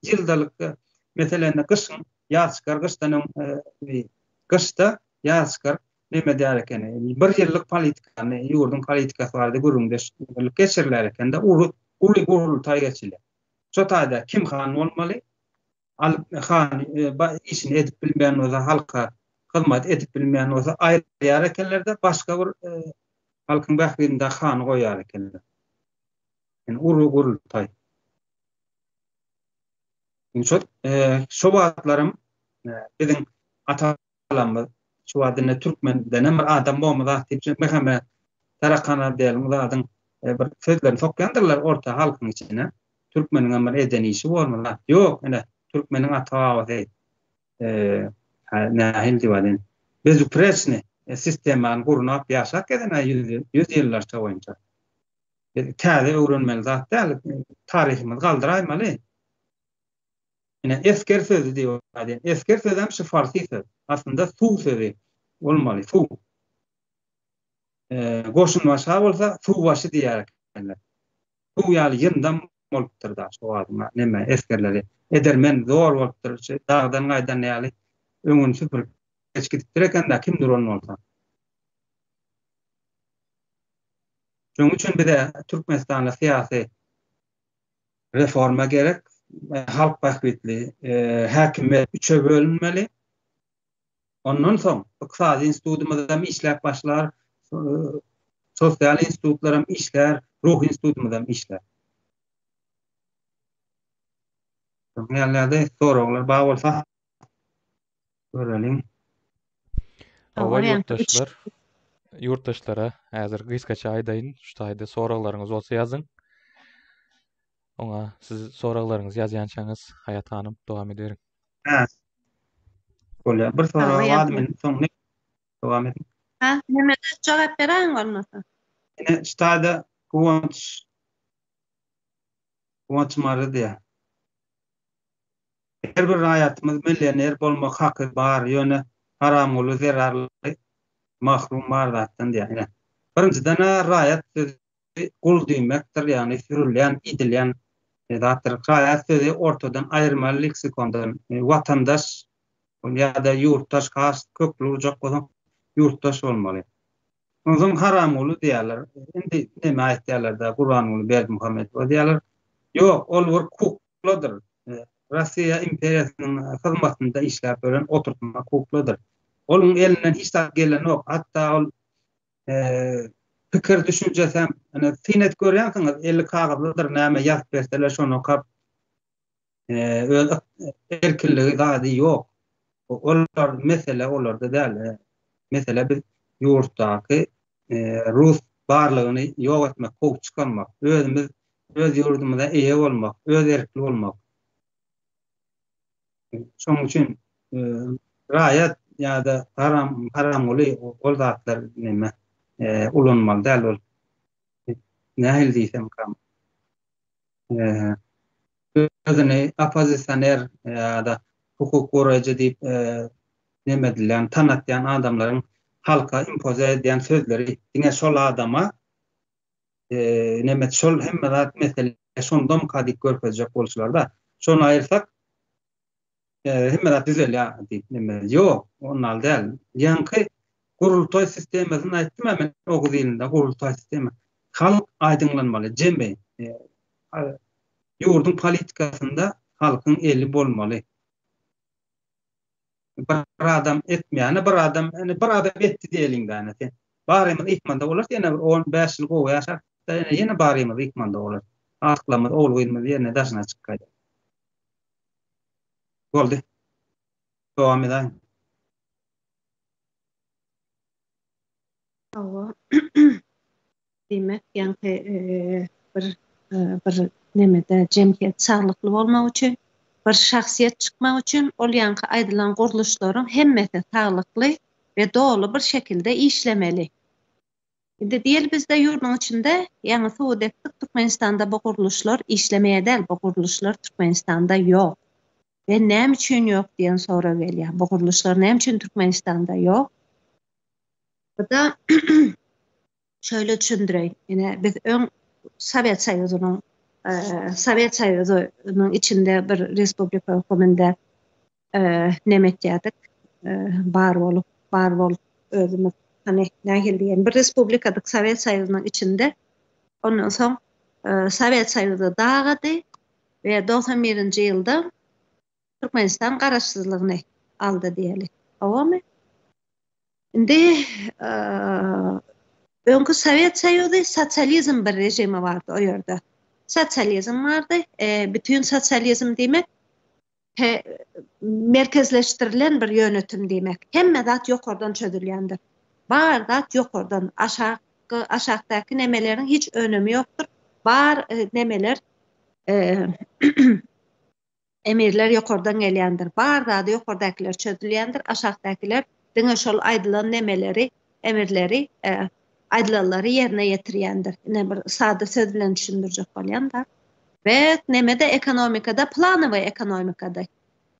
ýyldalyk meselende gyşyň ýaz çykar, gyşdan öň gyşda ýaz çykar neme diýer ekeni. Bir ýyllyk politikany, ýurduň politikasy barada gürrüňdeşlik geçiriler ekende, uly uly gurultaý geçilýär. Şo taýda kim han bolmaly? Alyp han işini edip bilmeýän bolsa, halka hyzmat edip bilmeýän bolsa aýyrýar ekenler-de, başga bir halkyň bähbidinde hany goýýar ekenler. Ýani uly gurultaý. Şo şo wagtlaram biziň atalarymyz şu wagt indi türkmendenem bir adam bormy zat diýip MHM Tarakan Abdeliň zadyň bir sözlerini sokýandyrlar orta halkyň içine. Türkmeniňem bir eden işi bormy zat. Ýok, ine türkmeniň ata-babasy nähili diýip aýdaýyn, bezuprechnyý sistemany gurnap ýaşap gezen-ä ýüz ýyllarça boýunça. Biz täze öwrenmeli zat däl, taryhymyzy galdyraýmaly. Ine, esger sözi diýip aýdýan. Esger sözi hem şu farsi söz. Aslynda suw sözi bolmaly, suw. Goşunbaşa bolsa suwbaşy diýer ekenler. Suw ýaly ýyndam bolupdyr da şo wagtyň neme esgerleri. Edermen, zor bolupdyr. Şu dagdan gaýdan ýaly öňüni süpürip geçip gidipdir eken-de kim duran bolsa. Şonuň üçin bize Türkmenistanda syýasy reforma gerek. Halk bähbitli häkimiýet üçe bölünmeli. Ondan soň ykdysady institutymyz hem işläp başlar, sosial institutlar hem işlär, ruhy institutymyz hem işlär. Şonuň ýaly soraglar bar bolsa göreliň. Hawa ýurtdaşlar, ýurtdaşlara häzir gysgaça aýdaýyn, şu taýda soraglaryňyz bolsa ýazyň. Oňa siz soraglaryňyzy ýazýançaňyz Haýat hanym dowam ediberiň. Hä. Bolýar. Bir sorag bardy men soň dowam ediň. Ha, näme jogap beräýiň bolmasa. Ine şu taýda Guwanç Guwanç Mary diýýär. Her bir raýatymyz millioner bolmak haky bar, ýöne Haramguly zerarly mahrum bar zatdan diýýär. Ine, birinjiden-ä raýat sözi gul diýmekdir, ýagny sürülýän, idilýän zatdyr. Raýat sözi ortadan aýyrmaly leksikondan. Watandaş ýa-da ýurtdaş has kökli urjak bolsaň ýurtdaş bolmaly. Onsoň Haramguly diýýärler. Indi neme aýtýarlar-da Gurbanguly Berdimuhamedowa diýýärler. Ýok, ol bir kukladyr. Russiýa imperiýasynyň hyzmatynda işläp ýören oturtma kukladyr. Onuň elinden hiç zat gelenok. Hatda ol pikir düşünjesem, ine syn edip görýänsiňiz, eli kagyzlydyr, näme ýazyp berseler şony okap öz erkinligi zady ýok. Olar mesele olarda däl. Mesele biz ýurtdaky rus barlygyny ýok etmek, kowup çykarmak, özümiz öz ýurdumyza eýe bolmak, öz erkli bolmak. Şonuň üçin raýat ýa-da haram haramguly ol zatlar neme ulanmaly däl ol. Nähili diýsemkam. Özüni oppozisioner ýa-da hukuk goraýjy diýip neme edilýän, tanatýan adamlaryň halka impoze edýän sözleri diňe şol adama neme şol hemme zat mesele şondamyka diýip görkezjek boluşlarda. Şony aýyrsak hemme zat düzelýär diýip neme. Ýok, ondan däl. Ýaňky gurultaý sistemasyny aýtdym-a men oguz ilinde gurultaý sistema. Halk aýdyňlanmaly, jemi. Ýurduň politikasynda halkyň eli bolmaly. Bir adam etmeýäni bir adam, ýani bir adam etdi diýeliň-dä ine sen. Barymyz ykmanda bolarys, ýene bir 15 ýyl gowy ýaşarys, ýene ýene barymyz ykmanda bolarys. Agtyklarymyz, ogul-gyzymyz ýerine daşyna çykyp gaýdar. Boldy. Dowam edäýiň. Hawa. Diýmek, ýaňky bir bir nemede jemgyýet saglykly bolmak üçin, bir şahsyýet çykmak üçin ol ýaňky aýdylan gurluşlaryň hemmesi saglykly we doly bir şekilde işlemeli. Indi diýeli bizde ýurduň içinde ýaňy subut etdik Türkmenistanda bu gurluşlar işlemeýär däl, bu gurluşlar Türkmenistanda ýok. We näme üçin ýok diýen sorag gelýär. Bu gurluşlar näme üçin Türkmenistanda ýok? Bu-da şöyle düşündireýin. Ine biz öň Sowet Soýuzynyň Sowet Soýuzynyň içinde bir respublika höküminde neme etýärdik? Bar bolup, bar bolup özümiz hany nähili diýen bir respublikadyk Sowet Soýuzynyň içinde. Ondan soň Sowet Soýuzy dagady we 91-nji ýylda Türkmenistan garaşsyzlygyny aldy diýeli. Hawamy? Indi öňki Sowet Soýuzy sosializm bir režimi bardy o ýerde. Sosializm bardy. Bütin sosializm diýmek. He, merkezleşdirilen bir ýönetim diýmek. Hemme zat ýokardan çözülýändir. Bar zat ýokardan, aşakky, aşakdaky nemeleriň hiç önemi ýokdur. Bar nemeler emirler ýokardan gelýändir. Bar zady ýokardakylar çözülýändir, aşakdakylar diňe şol aýdylan nemeleri, emirleri, aýdylanlary ýerine ýetirýändir. Ine bir sada söz bilen düşündirjek bolýan-da. We nemede ekonomikada planowy ekonomikada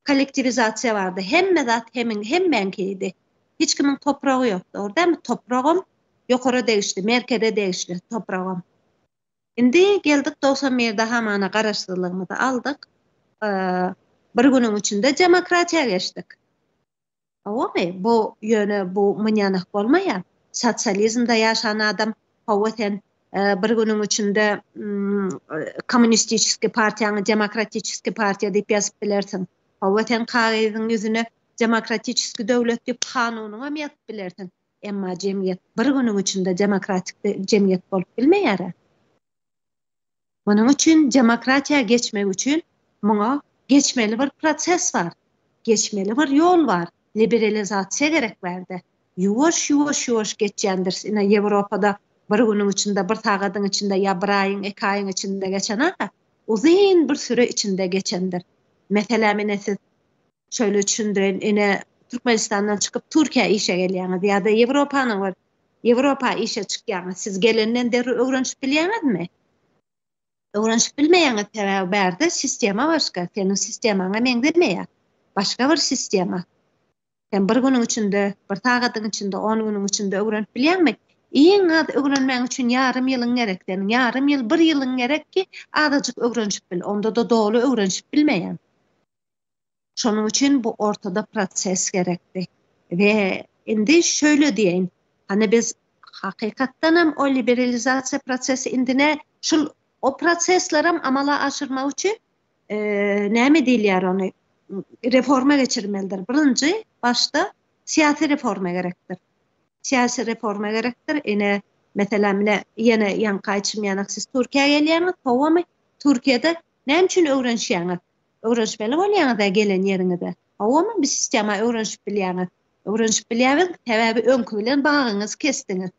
kollektiwizasiýa bardy. Hemme zat hemiň hemmäňkidi. Hiç kimiň topragy ýok. Dogry dälmi? Topragam ýokara degişli, merkeze degişli topragam. Indi geldik 91-de hamana garaşsyzlygymyzy aldyk. Bir günüň içinde demokratiýa geçdik. Hawamy, bu ýöne bu munýanak bolmaýar. Sosializmde ýaşan adam, hawa sen bir günüň içinde kommunistiçeskiý partiýaňy demokratiçeskiý partiýa diýip ýazyp bilersiň. Hawa sen kagyzyň ýüzüne demokratiçeskiý döwlet diýip kanunyňam ýazyp bilersiň. Emma jemgyýet bir günüň içinde demokratik jemgyýet bolup bilmeýär-ä. Munuň üçin demokratiýa geçmek üçin muňa geçmeli bir proses bar. Geçmeli bir ýol bar. Liberalizasiýa gerek bärde. Ýuwaş ýuwaş ýuwaş geçýändiris. Ine Ýewropada bir günüň içinde, bir sagadyň içinde ýa bir aýyň, iki aýyň içinde geçen-a, uzyn bir süre içinde geçendir. Meselem ine siz şöyle düşündireýin, ine Türkmenistandan çykyp Türkiýä işe gelýäňiz ýa-da Ýewropanyň bir Ýewropa işe çykýaňyz. Siz gelenden derrew öwrenişip bilýäňizmi? Öwrenişip bilmeýäňiz, sebäbi bärde sistema başga, seniň sistemaňa meňzemeýär. Başga bir sistema. Sen bir günüň içinde, bir sagadyň içinde, on günüň içinde öwrenip bilýäňmi? Iň az öwrenmäň üçin ýarym ýylyň gerek seniň. Ýarym ýyl, bir ýylyň gerek ki, azajyk öwrenişip bil. Onda-da doly öwrenişip bilmeýäň. Şonuň üçin bu ortada proses gerekdi. We indi şöyle diýeýin, hany biz hakykatdanam o liberalizasiýa prosesi indi nä şul o proseslerem amala aşyrmak üçin näme diýilýär ony reforma geçirmelidir. Birinji başda syýasy reforma gerekdir. Syýasy reforma gerekdir. Ine, meselem, ine ýene ýaňky aýtşym ýanak siz Türkiýä gelýäňiz, howamy? Türkiýede näme üçin öwrenişýäňiz? Öwrenişmeli bolýaňyz-a gelen ýeriňize. Howamy, bu sistema öwrenişip bilýäňiz. Öwrenişip bilýäňiz, sebäbi öňki bilen bagyňyzy kesdiňiz.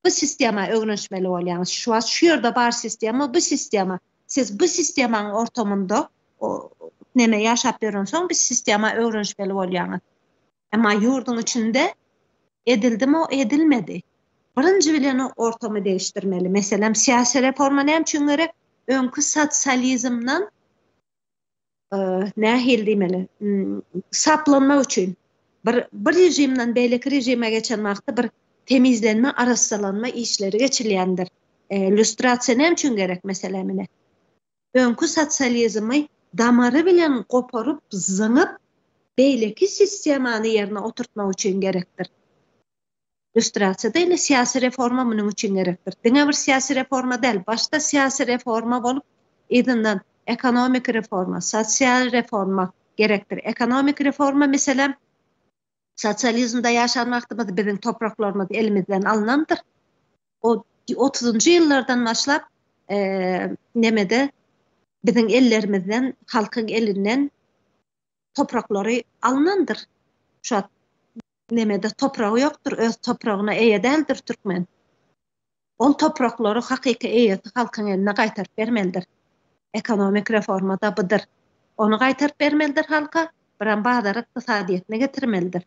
Bu sistema öwrenişmeli bolýaňyz. Şu wagt şu ýerde bar sistema, bu sistema. Siz bu sistemanyň ortamynda neme ýaşap ýörensoň bu sistema öwrenişmeli bolýaňyz. Emma ýurduň içinde edildimi o edilmedi. Birinji bilen o ortamy degişdirmeli. Meselem, syýasy reforma näme üçin gerek? Öňki sosializmden nähili diýmeli, saplanmak üçin bir bir režimden beýleki režime geçen wagtda bir temizlenme, arassalanma işleri geçilýändir. Lýustrasiýa näme üçin gerek meselem ine? Öňki sosializmi damary bilen goparyp, zyňyp, beýleki sistemany ýerine oturtmak üçin gerekdir. Lýustrasiýa däl, syýasy reforma munuň üçin gerekdir. Diňe bir syýasy reforma däl, başda syýasy reforma bolup, yzyndan ekonomiki reforma, sosial reforma gerekdir. Ekonomiki reforma, meselem, sosializmde ýaşan wagtymyz biziň topraklarymyz elimizden alnandyr. O otuzynjy ýyllardan başlap nemede biziň ellerimizden, halkyň elinden topraklary alnandyr. Şu wagt nemede topragy ýokdur, öz topragyna eýe däldir türkmen. Ol topraklary hakyky eýesi halkyň eline gaýtaryp bermelidir. Ekonomik reforma-da budyr. Ony gaýtaryp bermelidir halka, biram bazar ykdysadyýetine getirmelidir.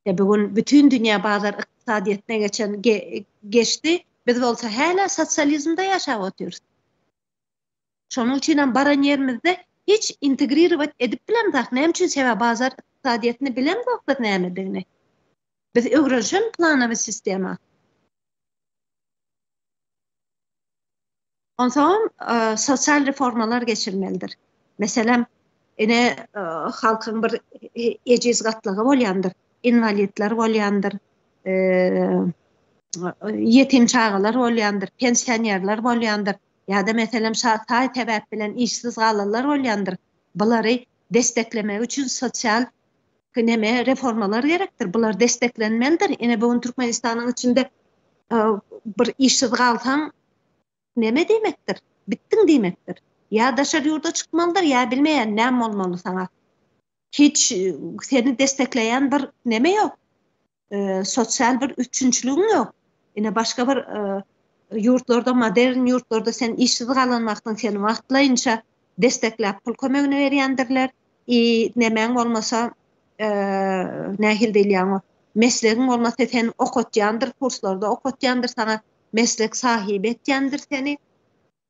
E bu gün bütin dünýä bazar ykdysadyýetine geçen geçdi, biz bolsa hälä sosializmde ýaşap otyrys. Şonuň üçinem baran ýerimizde hiç integrirowat edip bilemzok. Näme üçin? Sebäbi bazar ykdysadyýetini bilemzok biz nämedigini. Biz öwrenişen planowy sistema. Onsoňam sosial reformalar geçirmelidir. Meselem, ine halkyň bir ejiz gatlagy bolýandyr, inwalidler bolýandyr, ýetim çagalar bolýandyr, pensionerler bolýandyr ýa-da meselem saý sebäp bilen işsiz galanlar bolýandyr. Bulary desteklemek üçin sosial neme reformalar gerekdir. Bular desteklenmelidir. Ine bu gün Türkmenistanyň içinde bir işsiz galsaň neme diýmekdir? Bitdiň diýmekdir. Ýa daşary ýurda çykmalydyr, ýa bilmeýän näme bolmaly saňa. Hiç seni destekleýän bir neme ýok. Sosial bir üpjünçiligiň ýok. Ine başga bir ýurtlarda, modern ýurtlarda sen işsiz galan wagtyň seni wagtlaýynça destekläp pul kömegini berýändirler. I nemäň bolmasa, nähili diýilýär oňa, meslegiň bolmasa seni okatýandyr, kurslarda okatýandyr, saňa meslek sahyby etýändir seni.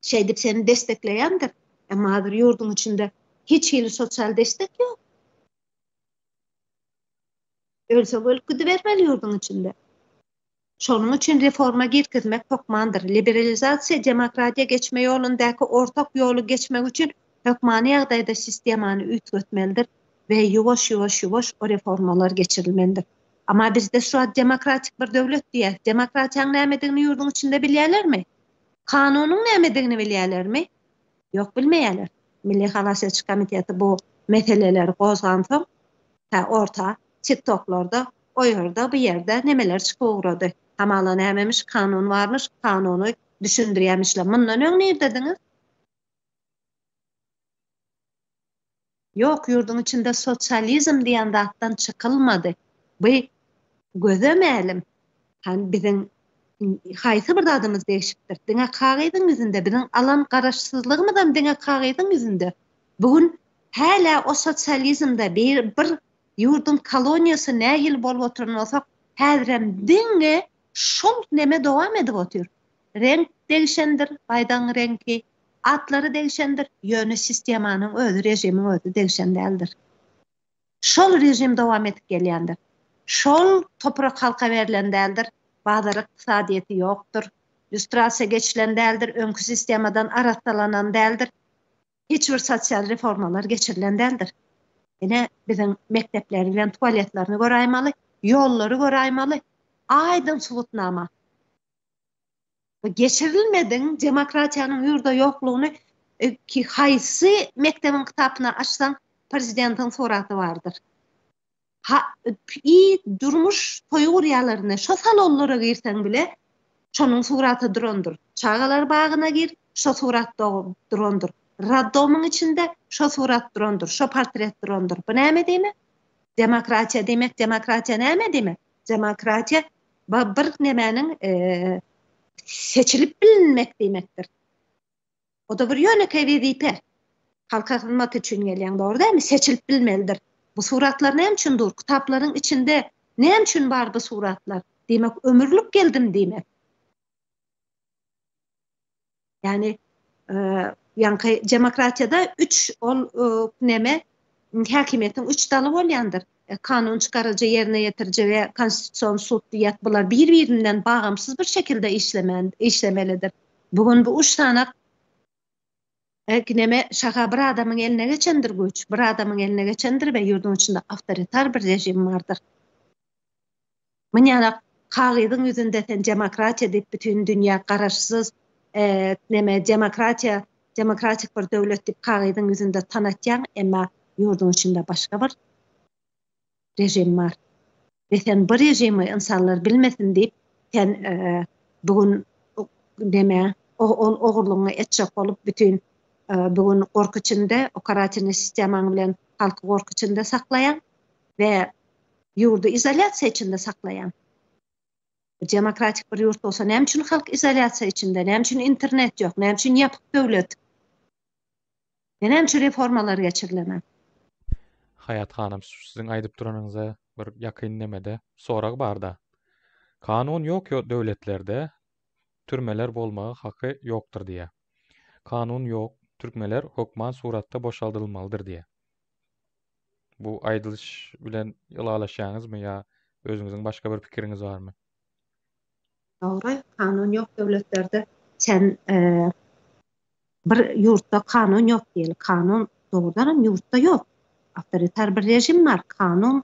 Şeýdip seni destekleýändir. Emma hazir ýurduň içinde hiç hili sosial destek ýok. Ölsek ölüp gidibermeli ýurduň içinde. Şonuň üçin reforma girkizmek hökmandyr. Liberalizasiýa demokratiýa geçme ýolundaky ortak ýoly geçmek üçin hökmany ýagdaýda sistemany üýtgetmelidir we ýuwaş-ýuwaş-ýuwaş o reformalar geçirilmelidir. Amma bizde şu wagt demokratik bir döwlet diýýäs. Demokratiýaň nämedigini ýurduň içinde bilýälermi? Kanunyň nämedigini bilýälermi? Ýok bilmeýäler. Milli halas ediş komiteti bu meseleleri gozgansoň, hä orta TikToklarda o ýerde bu ýerde nemeler çykyp ugrady. Hamala nämemiş kanun barmyş, kanuny düşündirýämişler. Mundan öň nirdediňiz? Ýok, ýurduň içinde sosializm diýen zatdan çykylmady. Bu göze mälim. Hany biziň haýsy bir zadymyz degşipdir? Diňe kagyzyň ýüzünde, biziň alan garaşsyzlygymyzam diňe kagyzyň ýüzünde. Bu gün hälä o sosializmde bir bir ýurduň koloniýasy nähili bolup oturan bolsak, häzirem diňe şol neme dowam edip otyr. Reňk degişendir, baýdagyň reňki, atlary degişendir, ýöne sistemanyň özi, režimiň özi degişen däldir. Şol režim dowam edip gelýändir. Şol toprak halka berlen däldir, bazar ykdysadyýeti ýokdur, lýustrasiýa geçilen däldir, öňki sistemadan arassalanan däldir, hiç bir sosial reformalar geçirilen däldir. Ine, biziň mekdepleri bilen tualetlerini göräýmaly, ýollary göräýmaly, aýdyň subutnama. Geçirilmediň demokratiýanyň ýurda ýoklugyny ki haýsy mekdebiň kitapyny açsaň prezidentiň suraty bardyr. Ha i durmuş toýy gurýarlar ine şo salonlara girseň bile şonuň suraty durandyr. Çagalar bagyna gir şo surat durandyr. Raddomyň içinde şo surat durandyr, şo portret durandyr. Bu näme diýmek? Demokratiýa diýmek, demokratiýa näme diýmek? Demokratiýa bu bir nemäniň seçilip bilinmek diýmekdir. O-da bir ýönekeý wezipe. Halka hyzmat üçin gelýäň, dogry dälmi? Seçilip bilmelidir. Bu suratlar näme üçin dur? Kitaplaryň içinde näme üçin bar bu suratlar? Diýmek, ömürlik geldim diýmek. Ýagny ýaňky demokratiýada üç ol neme häkimiýetiň üç daly bolýandyr. Kanun çykaryjy, ýerine ýetiriji we konstitusion sud diýýäs. Bular bir-birinden bagamsyz bir şekilde işlemän işlemelidir. Bu gün bu üç sanak neme şaha bir adamyň eline geçendir güýç, bir adamyň eline geçendir we ýurduň içinde awtoritar bir režim bardyr. Munýanak kagyzyň ýüzünde sen demokratiýa diýip bütin dünýä garaşsyz neme demokratiýa demokratik bir döwlet diýip kagyzyň ýüzünde tanatýaň emma ýurduň içinde başga bir režim bar. We sen bu režimi ynsanlar bilmesin diýip sen bu gün neme ol ogurlygyňy etjek bolup bütin bu gün gorky içinde o karatelnyý sistemaň bilen halky gorky içinde saklaýaň we Ýurdy izolýasiýa içinde saklaýaň. Demokratik bir ýurt bolsa näme üçin halk izolýasiýa içinde, näme üçin internet ýok, näme üçin ýapyk döwlet? We näme üçin reformalar geçirilenok? Haýat hanym siziň aýdyp duranyňyza bir ýakyn nemede sorag barda. Kanun ýok döwletlerde türmeler bolmaga haky ýokdur diýä. Kanun ýok türkmeler hökman suratda boşaldylmalydyr diýä. Bu aýdylyş bilen ylalaşýaňyzmy ýa özüňiziň başga bir pikiriňiz barmy? Dogry, kanun ýok döwletlerde sen bir ýurtda kanun ýok diýeli. Kanun dogrudanam ýurtda ýok. Awtoritar bir režim bar, kanun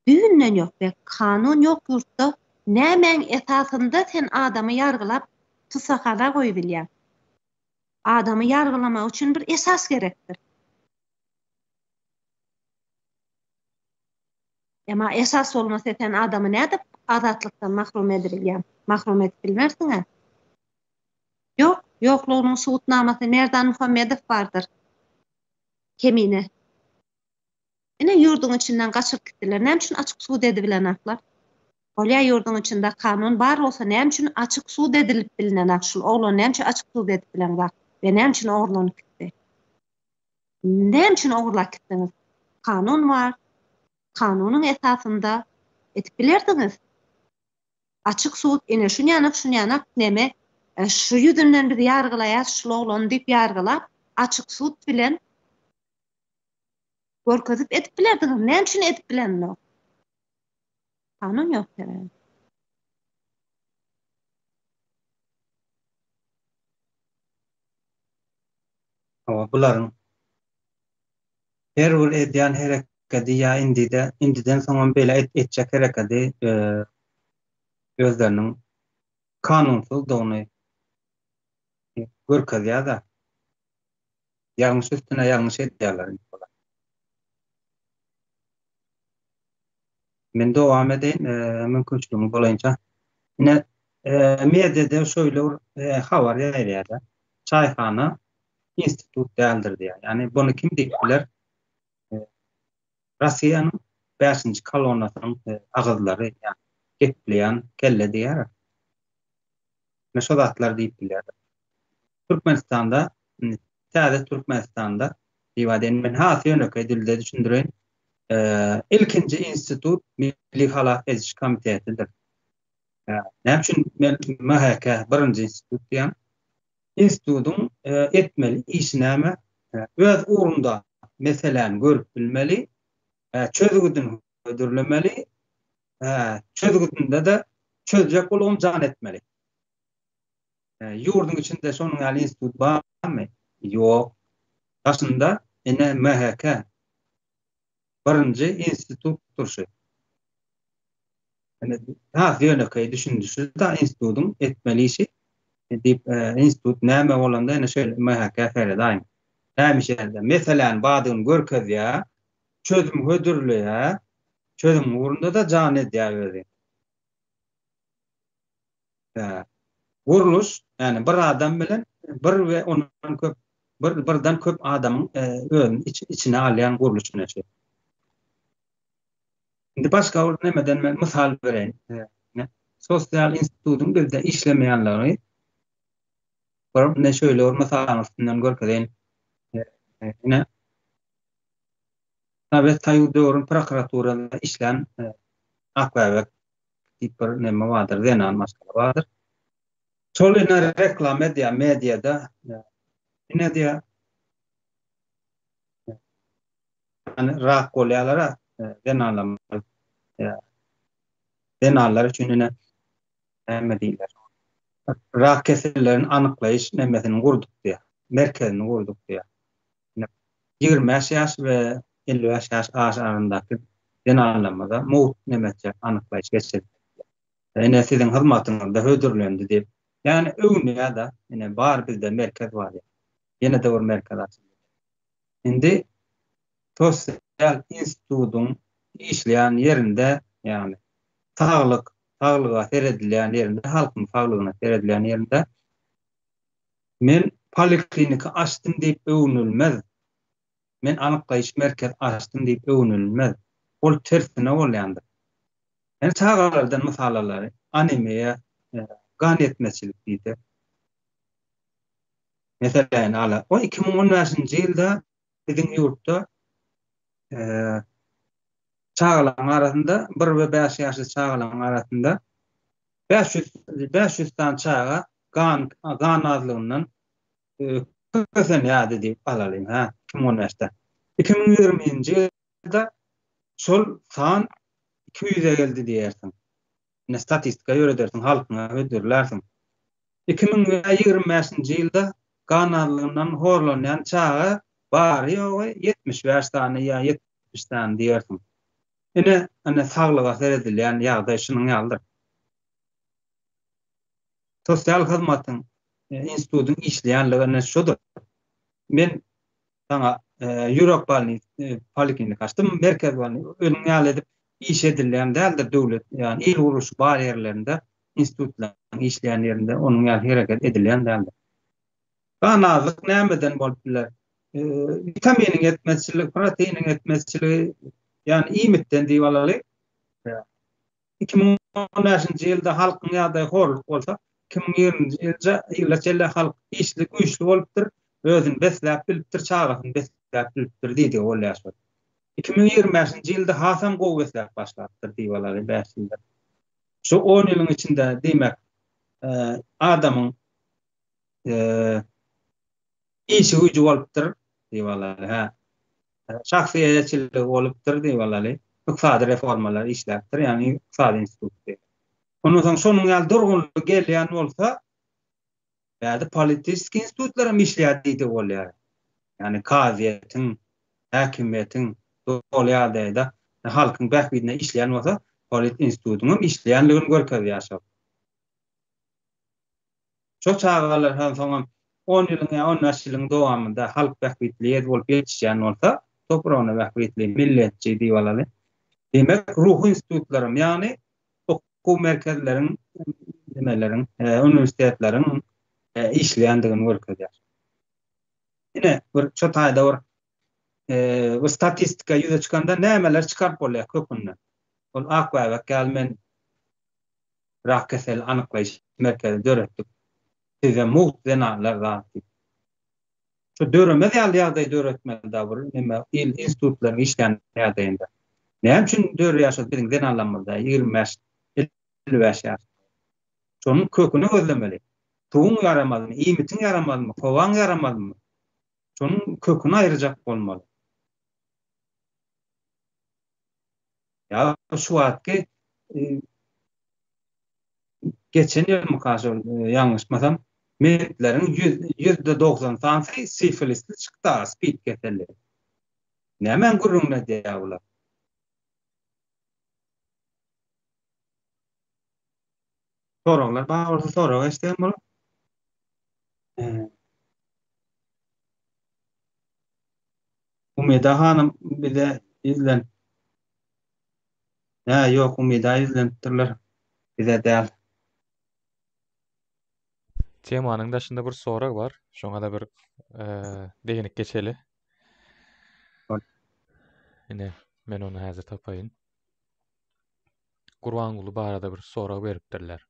düýbünden ýok we kanun ýok ýurtda nämäň esasynda sen adamy ýargylap tussaghana goýubilýäň? Adamy ýargylamak üçin bir esas gerekdir. Emma esas bolmasa sen adamy nädip azatlykdan mahrum edibilýäň? Mahrum edip bilmersiň-ä. Ýok. Ýoklugynyň subutnamasy Merdan Muhammedow bardyr. Kemine. Ine ýurduň içinden gaçyryp gitdiler. Näme üçin açyk sud edibilenaklar? Bolýa ýurduň içinde kanun bar bolsa näme üçin açyk sud edilip bilinenak şul oglan näme üçin açyk sud edip bileňzak we näme üçin ogurlanyp gitdi? Näme üçin ogurlap gitdiňiz? Kanun bar. Kanunyň esasynda edip bilerdiňiz. Açyk sud ine şunýanak şunýanak neme şu ýüzünden biz ýargylaýas şul oglany diýip ýargylap açyk sud bilen görkezip edip bilerdiňiz. Näme üçin edip bilenok? Kanun ýok sebäbi. Hawa, bularyň her bir edýän herekedi ýa indide, indiden soňam beýle etjek herekedi özleriniň kanunsyzdygyny görkezýär-de. Ýalňyş üstüne ýalňyş edýärler indi bular. Men dowam edeýin, mümkinçiligiň bolaýynça. Ine, mediada şeýle bir habar ýaýraýar-da. Çaýhana institut däldir diýýär. Ýagny buny kim diýip biler? Russiýanyň bäşinji kolonnasynyň agyzlary, ýagny gepleýän kelle diýýär. Ine şo zatlary diýip bilýärler. Türkmenistanda, täze Türkmenistanda diýip aýdaýyn, men has ýönekeý dilde düşündireýin. Ilkinji institut Milli halas ediş komitetidir. Näme üçin men MHK birinji institut diýýän? Institutyň etmeli işi näme? Öz ugrunda meseläni görüp bilmeli, çözgüdini hödürlemeli, çözgüdinde-de çözjek bolubam jan etmeli. Ýurduň içinde şonuň ýaly institut barmy? Ýok. Daşynda ine MHK. Birinji institutdyr şu. Ine has ýönekeý düşündişi-de institutyň etmeli işi. Diýip, institut näme bolanda ine şeýle MHK seredaýyň. Näme iş elde? Meseläni badygyny görkezýär, çözüm hödürleýär, çözüm ugrunda-da jan edýär özi. Gurluş, ýagny bir adam bilen bir we ondan köp bir birden köp adamyň özüni içine alýan gurluş ine şu. Indi başga bir nemeden men mysal bereýin. Sosial institutyň bizde işlemeýänligi bir ine şeýle bir mysalyň üstünden görkezeýin. Ine Sowet Soýuz döwrüniň prokuraturasynda işlän Akbäbek diýip bir neme bardyr, zenan maşgala bardyr. Şol ine reklama edýär mediada. Ine diýýär. Hani rak bolýarlar zenanlar. Zenanlar üçin ine näme diýler. Rak kesellerini anyklaýyş nemesini gurduk diýýär. Merkezini gurduk diýýär. 25 ýaş we 55 ýaş arasyndaky zenanlarymyza mugt nemeçe anyklaýyş geçirdik. Ine siziň hyzmatyňyzda hödürlendi diýip. Ýagny öwünýär-de, ine bar bizde merkez bar diýip. Ýene-de bir merkez açyldy. Indi sosial institutyň işleýän ýerinde, ýagny saglyk, saglyga seredilýän ýerinde, halkyň saglygyna seredilýän ýerinde Men poliklinika açdym diýip öwünilmez. Men anyklaýyş merkezi açdym diýip öwünilmez. Ol tersine bolýandyr. Ýöne çagalardan mysal alaly. Anemiýa, gan ýetmezçilik diýsek. Meseläni ala. O 2015-nji ýylda biziň ýurtda çagalaryň arasynda bir we bäş ýaşly çagalaryň arasynda 500 500 sany çaga gan gan azlygyndan kösenýärdi diýip alalyň, hä, 2015-de. 2020-nji ýylda şol san 200-e geldi diýersiň. Ine statistika ýöredersiň, halkyňa hödürlärsiň. 2025-nji ýylda gan azlygyndan horlanýan çaga bary-ýogy 75 sany ýa 70 sany diýersiň. Ine, ine saglyga seredilýän ýagdaý şunuň ýalydyr. Sosial hyzmatyň institutyň işleýänligi ine şudur. Men saňa ýürek bolnis poliklinika açdym, merkez bolnis, öňüň ýaly edip iş edilýän däldir döwlet, ýagny il gurluşy bar ýerlerinde institutlaryň işleýän ýerinde onuň ýaly hereket edilýän däldir. Ganazlyk nämeden bolup biler? Witaminiň ýetmezçiligi, proteiniň ýetmezçiligi, ýagny iýmitden diýip alaly. 2015-nji ýylda halkyň ýagdaýy horluk bolsa, 2020-nji ýyla çenli halk işli, güýçli bolupdyr, özüni besläp bilipdir, çagasyny besläp bilipdir diýdigi bolýar şol. 2025-nji ýylda hasam gowy besläp başlapdyr diýip alaly bäş ýylda. Şu on ýylyň içinde diýmek, adamyň işi güýji bolupdyr diýip alaly, hä. Şahsy eýeçiligi bolupdyr diýip alaly. Ykdysady reformalar işläpdir, ýagny ykdysady institut. Ondan soň şonuň ýaly durgunly gelýän bolsa, bärde politiski institutlar hem işleýär diýdi bolýar. Ýagny kazyýetiň, häkimiýetiň doly ýagdaýda halkyň bähbidine işleýän bolsa, polit institutyň hem işleýänligini görkezýär şol. Şo çagalar hem soňam on ýylyň ýa on bäş ýylyň dowamynda halk bähbitli ýez bolup ýetişýän bolsa, topragyna bähbitli, milletçi diýip alaly. Diýmek, ruhy institutlaram, ýagny okuw merkezleriň, nimeleriň, uniwersitetleriň işleýändigini görkezýär. Ine, bir şo taýda bir bir statistika ýüze çykanda nämeler çykaryp bolýar kökünden. Ol ak bäbek ýaly men rak keseli anyklaýyş merkezi döretdik. Size mugt zenanlar zat diýip. Şu döremez ýaly ýagdaý döretmeli da bir neme il institutlaryň işlän ýagdaýynda. Näme üçin dörýär şol biziň zenanlarymyzda 25 55 ýaş. Şonuň köküni gözlemeli. Suwuň ýaramazmy, iýmitiň ýaramazmy, howaň ýaramazmy? Şonuň köküni aýyrjak bolmaly. Ýa şu wagtky geçen ýylmyka şol ýalňyşmasam mertleriň %90 sanysy sifilisli çykdy, spid keselli. Nämäň gürrüňini edýär bular? Soraglar bar bolsa sorag eşdeýin bolup. Umyda hanym bize ýüzlen. Hä, ýok, Umyda ýüzlenipdirler. Bize däl. Temanyň daşynda bir sorag bar. Şoňa-da bir deginip geçeli. Ine, men ony häzir tapaýyn. Gurbanguly barada bir sorag beripdirler.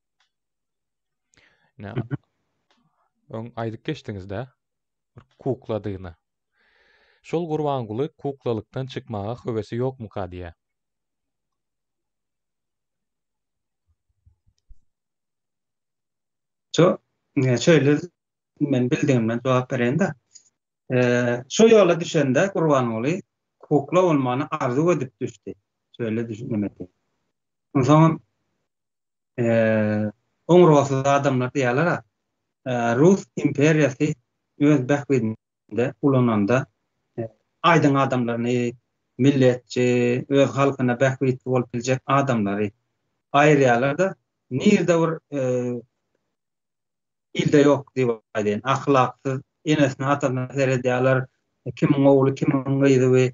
Ine, öň aýdyp geçdiňiz-dä, bir kukladygyna. Şol Gurbanguly kuklalykdan çykmaga höwesi ýokmuka diýýä. Şo, şeýle men bildigimden jogap bereýin-de. Şo ýola düşende Gurbanguly kukla bolmany arzuw edip düşdi. Şeýle düşünmedi. Onsoňam oňurgasyz adamlar diýýärler-ä. Rus imperiýasy öz bähbidine de ulananda aýdyň adamlaryny, milletçi, öz halkyna bähbitli bolup biljek adamlary aýyrýarlar-da, nirde bir ilde ýok diýip aýdaýyn, ahlaksyz enesine, atasyna seredýärler, kimiň ogly, kimiň gyzy we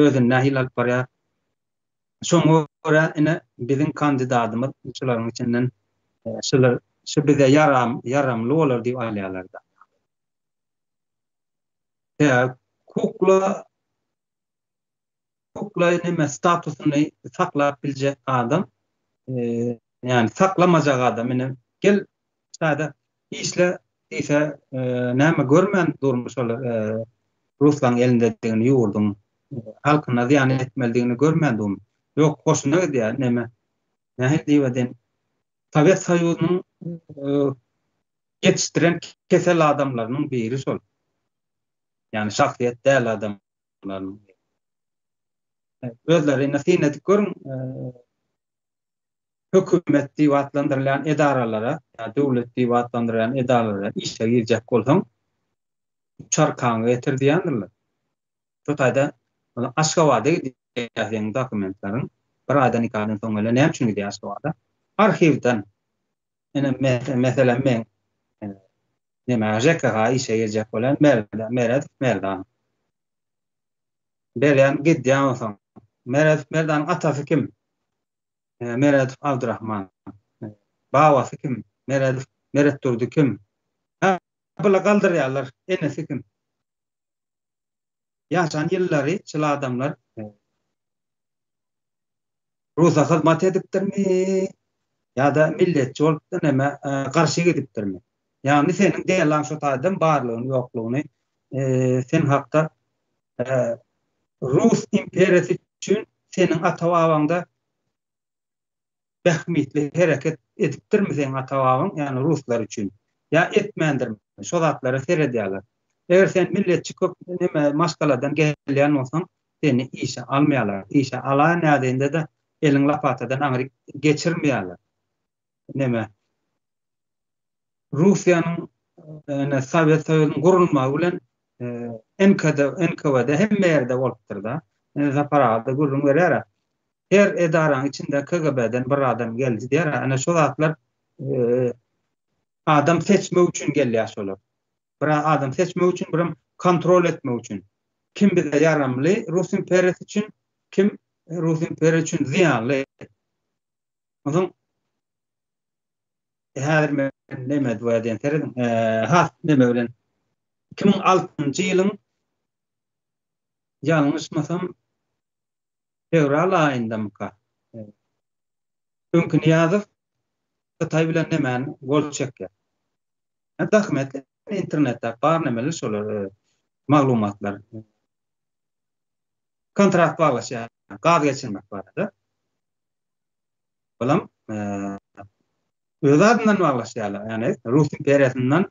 özüni nähili alyp barýar. Şoňa görä ine biziň kandidadymyz şularyň içinden şular şu bize ýaram ýaramly bolar diýip alýarlar-da. Sebäbi kukla kukla neme statusyny saklap biljek adam, ýagny saklamajak adam ine gel sada işle diýse näme görmän durmy şol ruslaryň elindedigini ýurduň halkyna zyýan etmelidigini görmän durmy? Ýok hoşuna gidýär neme nähili diýip aýdaýyn Sowet Soýuzynyň ýetişdiren kesel adamlarynyň biri şol. Ýagny şahsyýet däl adamlarynyň biri. Özleri indi syn edip görüň, hökümet diýip atlandyrylýan edaralara, ýa döwlet diýip atlandyrylýan edaralara işe girjek bolsaň, uçarkaňy getir diýendirler. Şo taýda Aşgabada gidýär seň dokumentleriň. Bir aýdan, iki aýdan soň gelýär. Näme üçin gidýär Aşgabada? Arhiwden Ine, meselem, men neme, ŽKH işe girjek bolýan, Meredow Merdan. Berýän, gidýän onsoň. Meredow Merdanyň atasy kim? Meredow Abdurahman. Babasy kim? Meredow Meretdurdy kim? Bula galdyrýarlar, enesi kim? Ýaşan ýyllary şul adamlar Rusa hyzmat edipdirmi ýa-da milletçi bolupdyr näme garşy gidipdirmi? Ýagny seniň delaň şo taýdan barlygyny ýoklugyny sen hakda Rus imperiýasy üçin seniň ata-babaňda bähbitli hereket edipdirmi seň ata-babaň, ýagny ruslar üçin, ýa etmändirmi, şo zatlara seredýärler. Eger sen milletçi kök neme maşgaladan gelýän bolsaň, seni işe almaýarlar. Işe alaýan ýagdaýynda-da eliň lopatadan aňryk geçirmeýärler. Neme Russiýanyň ene Sowet Soýuzynyň gurulmagy bilen NKD, NKWD hemme ýerde bolupdyr-da. Ine Sapar aga-da gürrüň berýär-ä. Her edaranyň içinde KGB-den bir adam geldi diýer. Ana şo zatlar adam seçmek üçin gelýär şolar. Bir adam seçmek üçin, birem kontrol etmek üçin. Kim bize ýaramly Rus imperiýasy üçin, kim Rus imperiýasy üçin zyýanly. Onsoň häzir men neme diýen serediň, has neme bilen 2006-njy ýylyň ýalňyşmasam fewral aýyndamyka? Öňki Nyýazow Hytaý bilen nemäni gol çekýär. Dokumentler internetde bar nemeler şolar maglumatlar. Kontrakt baglaşýar gaz geçirmek barada. Bulam öz adyndan baglaşýarlar. Ýagny Rus imperiýasyndan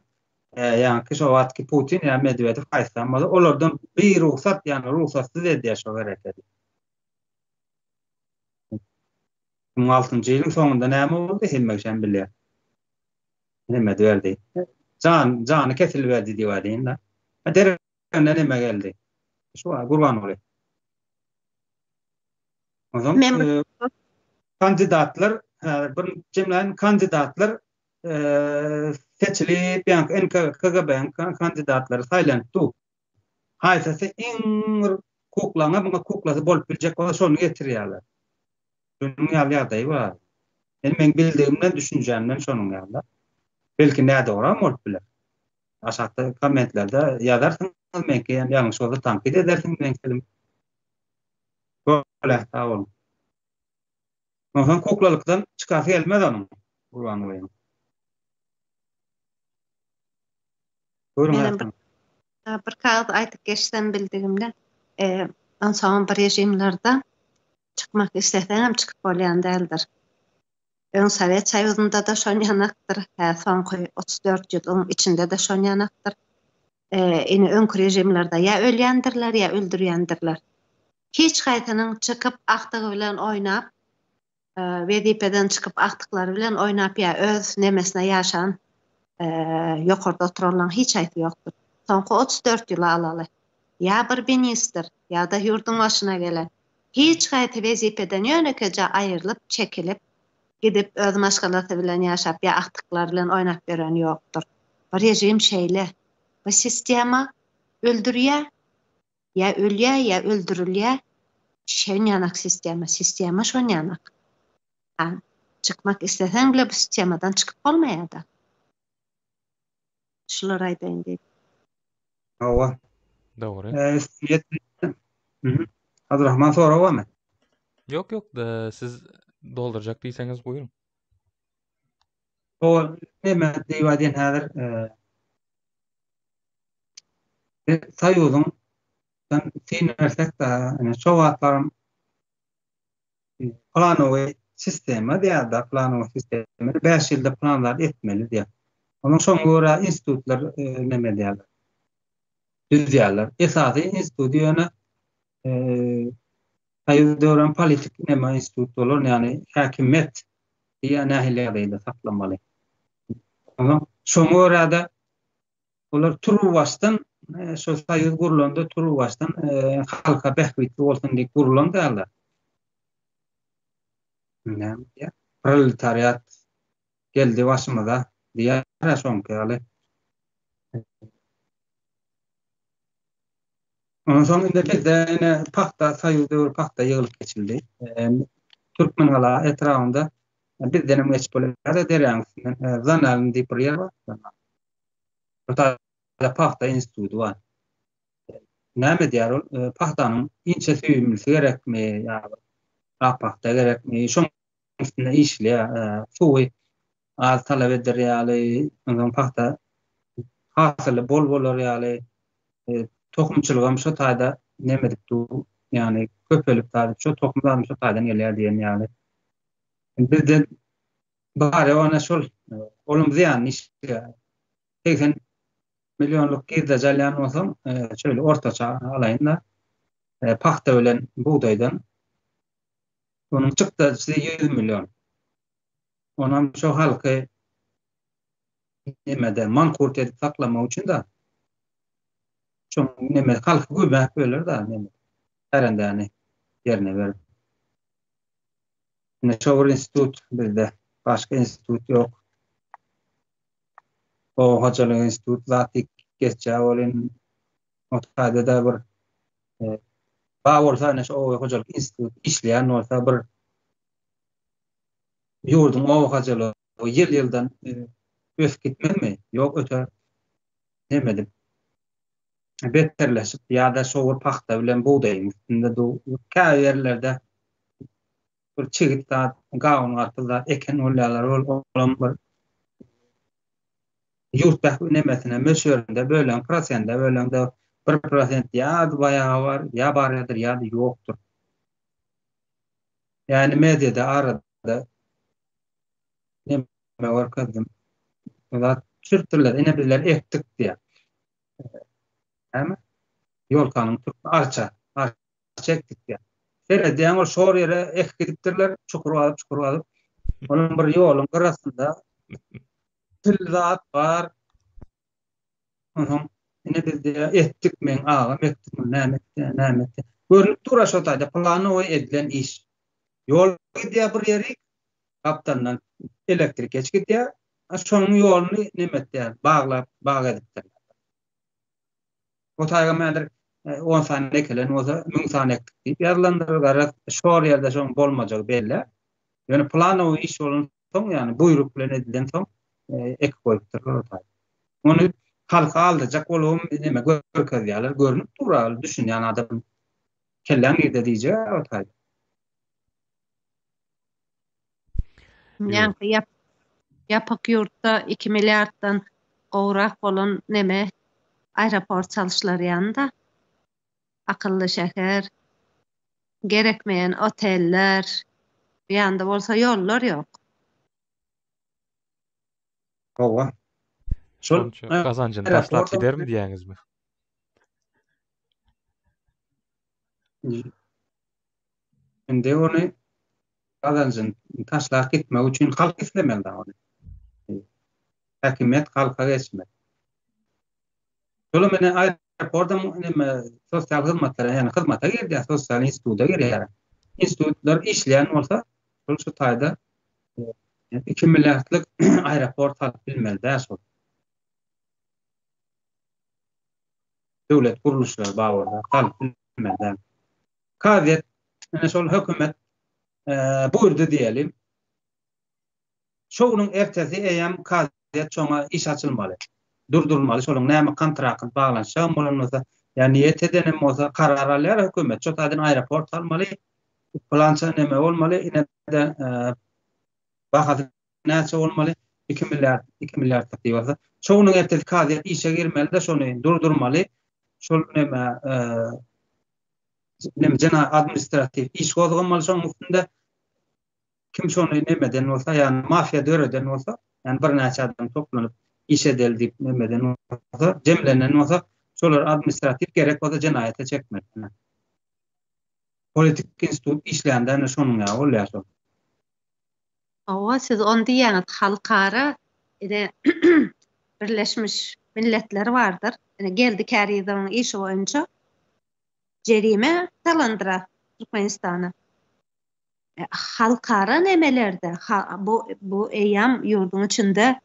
ýaňky şo wagtky Putin ýa Medwedew haýsam bolsa olardan birugsat, ýagny rugsatsyz edýär şo hereketi. 2006-njy ýylyň soňunda näme boldy hemme kişem bilýär. Neme berdi? Jan, jany kesiliberdi diýip aýdaýyn-da. Deregine neme geldi? Şu Gurbanguly. Onsoň e, kandidatlar, bir jemläýin, kandidatlar e, seçilip, ýa NK KGB-niň kandidatlary saýlanyp dur. Haýsysy iň bir kuklaňa muňa kuklasy bolup biljek bolsa şony getirýärler. Şunuň ýaly ýagdaýy bar. Indi meň bildigimden, düşünjämden şonuň ýaly. Belki nädogram bolup biler. Aşakda kommentlerde ýazarsyňyz meňki ýalňyş bolsa tankyt edersiňiz meň sözümi. Bolýar, sag boluň. Onsoň kuklalykdan çykasy gelmez onuň, Gurbangulynyň. Buyurun Menem bir, bir kagyz aýdyp geçsem bildigimde, e, onsoňam bir režimlerde çykmak isleseňem çykyp bolýan däldir. Öň Sowet Soýuzynda-da şon ýanakdyr, hä soňky 34 ýylyň içinde-de şon ýanakdyr. E, ine öňki režimlerde ýa ölýändirler, ýa öldürýändirler. Hiç haýsynyň çykyp agtygy bilen oýnap, wezipeden çykyp agtyklary bilen oýnap ýa öz nemesine ýaşan ýokarda oturanlaryň hiç haýsy ýokdur. Soňky 34 ýyly alaly. Ýa bir ministr, ýa-da ýurduň başyna gelen hiç haýsy wezipeden ýönekeje aýrylyp, çekilip, gidip öz maşgalasy bilen ýaşap ýa agtyklary bilen oýnap ýören ýokdur. Bu režim şeýle. Bu sistema öldürýär, Ýa ölýä ýa öldürilýä şonýanak sistema sistema şonýanak a çykmak isleseň bile bu sistemadan çykyp bolmaýada şulary aýdaýyn diýdim. Hawa. Dogry. Mhm. Abdurrahman sorag barmy? Ýok ýok siz doldurjak diýseňiz buýruň. Hawa, neme diýip aýdýan häzir Soýuzyň syn bersek-de, ine şo wagtlaram planowy sistema diýýär-de, planowy sistema 5 ýylda plan zat etmeli diýýär. Onuň şoňa görä institutlar neme edýärler? Düzýärler. Esasy institut ýöne Soýuz döwran politik neme institut bolar, ýagny häkimiýet diýýär nähili ýagdaýda saklamaly. Onuň şoňa görä-de Olar turuwbaşdan şo soýuz gurlanda turuwbaşdan halka bähbitli bolsun diýip gurlan däldir. Näme diýýär? Proletariat geldi başymyza diýýär şoňky ýaly. Ondan soň indi bizde ine pagta soýuz döwri pagta ýygylyp geçildi. Türkmengala etrabynda bizdenem geçip bolýar derýanyň üstünden Zanalyn diýip bir ýer bar. Bir taýda pagta instituty bar. Näme edýär ol? Pagtanyň inçe süýümlisi gerekmi ýa ak pagta gerekmi? Şoň üstünde işleýär. Suwy az talap eder ýaly, onsoň pagta hasyly bol bolar ýaly, tohumçylygam şo taýda neme edip dur, ýagny köpelip zat, şo tohum zadam şo taýdan gelýär diýen ýaly. Bizde bar ýok ana şol, olam zyýanly işleýär. 80 millionlyk girdeji alýan bolsaň, şeýle ortaça alaýyn-da, pagta bilen bugdaýdan onuň çykdajysy 100 million. Onam şo halky nemede mankurt edip saklamak üçin da. Şoň neme halky gübäp böler da neme. Kärendäni ýerine berip. Ine şo bir institut bizde. Başga institut ýok. Oba hojalyk institut zat diýip geçýär welin o taýda-da bir e, bar bolsa ine şu oba hojalyk institut işleýän bolsa bir ýurduň oba hojalygy ýyl-ýyldan ösüp gitmezmi? Ýok, öte neme edip beterleşip ýa-da şo bir pagta bilen bugdaýyň üstünde dur. Käbir ýerlerde bir çigit zat, gawun garpyz zat eken bolýarlar. Ol olam bir ýurt bähbit nemesine möçberinde bölen, prosende böleňde 1% ýa baýagy bar, ýa barýadyr, ýa-da ýokdur. Ýagny mediada arada neme görkezdim. Zat düşüripdirler. Ine bizler ekdik diýýär. Näme? Ýolkanyň türkmen arça. Arça ekdik diýýär. Seredýäň ol şor ýere ekip gidipdirler, çukur gazyp, çukur gazyp. Onuň bir ýoluň gyrasynda til zat bar. Onsoň ine biz diýýär, etdik meň agam ekdi muny näme etdi, näme etdi. Görnüp dur-a şo taýda planowy edilen iş. Ýol gidýär bir ýerik, gapdalyndan elektrik geçip gidýär. Şonuň ýoluny neme etýär, baglap, bag edipdirler. O taýga häzir on sany ekelen bolsa, 1000 sany ekdik diýip ýazylandyr. Garaz, şol ýerde şoň bolmajagy belli. Ýöne planowy iş bolan soň, ýagny buýruk bilen edilen soň ekip goýupdyrlar o taýda. Ony halky aldajak bolubam neme görkezýärler, görnüp dur, düşünýän adam kelläň nirde diýjek o taýda. Ýaňky ýap ýapyk ýurtda 2 milliarddan gowrak bolan neme aeroport çalyşlar ýanda. Akylly şäher, gerekmeýän oteller, bu ýanda bolsa ýollar ýok. Hawa. Şol gazanjyny taşlap gidermi diýýäňizmi? Indi ony gazanjyny taşlap gitmek üçin halk islemeli da ony. Häkimiýet halka geçmeli. Şolam ine aeroportam neme sosial hyzmatlara ýagny hyzmata girýär, sosial instituta girýär. Institutlar işleýän bolsa, şol şu taýda 2 milliardlyk aeroport salyp bilmeli däl şol. Döwlet gurluşlary bar bolsa salyp bilmeli däl. Kazyýet ine şol hökümet buýurdy diýeli. Şo günüň ertesi eýýäm kazyýet şoňa iş açylmaly. Durdurmaly şoluň näme kontrakyny baglanyşjagam bolan bolsa, ýa niýet edenem bolsa karar alýar hökümet. Şo taýdan aeroport salmaly, pylança neme bolmaly, ine-de bahasy näçe bolmaly, 2 milliard, 2 milliardlyk diýip alsa. Şo günüň ertesi kazyýet işe girmeli-de şony durdurmaly. Şol neme neme jena administratiw iş gozgamaly şonuň üstünde. Kim şony neme eden bolsa, ýagny mafiýa döreden bolsa, ýagny birnäçe adam toplanyp iş edeli diýip neme eden bolsa, jemlenen bolsa, şolar administratiw gerek bolsa jenaýata çekmeli. Politik institut işlände ine şonuň ýaly bolýar şol. Hawa, siz ony diýýäňiz, halkara ine Birleşmiş Milletler bardyr. Ine Geldi Kärizowyň işi boýunça jerime salandyra Türkmenistana. Halkara nemelerde bu bu eýýäm ýurduň içinde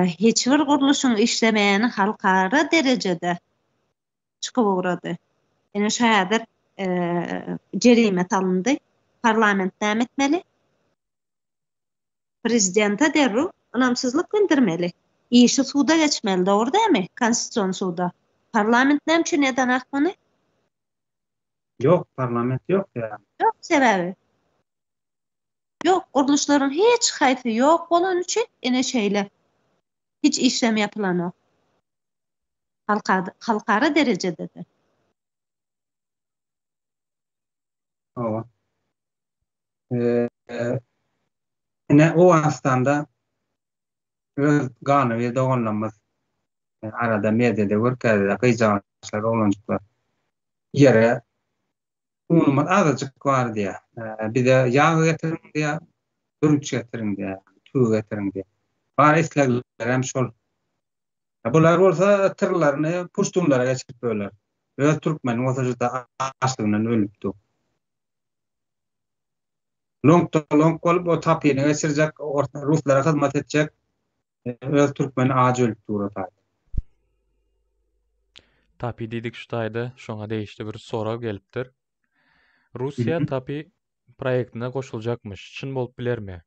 hiç bir gurluşyň işlemeýäni halkara derejede çykyp ugrady. Ine şu häzir jerime salyndy. Parlament näme etmeli? Prezidente derrew ynamsyzlyk bildirmeli. Işi suda geçmeli, dogry dälmi? Konstitusion suda. Parlament näme üçin edenak muny? Ýok, parlament ýok ýa. Ýok sebäbi. Ýok, gurluşlaryň hiç haýsy ýok bolany üçin ine şeýle. Hiç işlem ýapylanok. Halka halkara derejede-de. Hawa. Ine Owganystanda öz ganybir doganlarymyz arada mediada görkezýär, gyzjagaşlar, oglanjyklar ýere unumyz azajyk bar diýýär. Bize ýag getiriň diýýär, bürünç getiriň diýýär, tüwi getiriň diýýär. Bar isleglerem şol. Bular bolsa tyrlaryny puştunlara geçirip böler. Öz türkmeni bolsa juda açlygyndan ölüp dur. Loňk-da-loňk bolup o tapyny geçirjek, ruslara hyzmat etjek öz türkmeni aç ölüp dur o taýda. Tapi diýdik şu taýda şoňa degişli bir sorag gelipdir. Russiýa Tapi proýektine goşuljakmyş. Çyn bolup bilermi?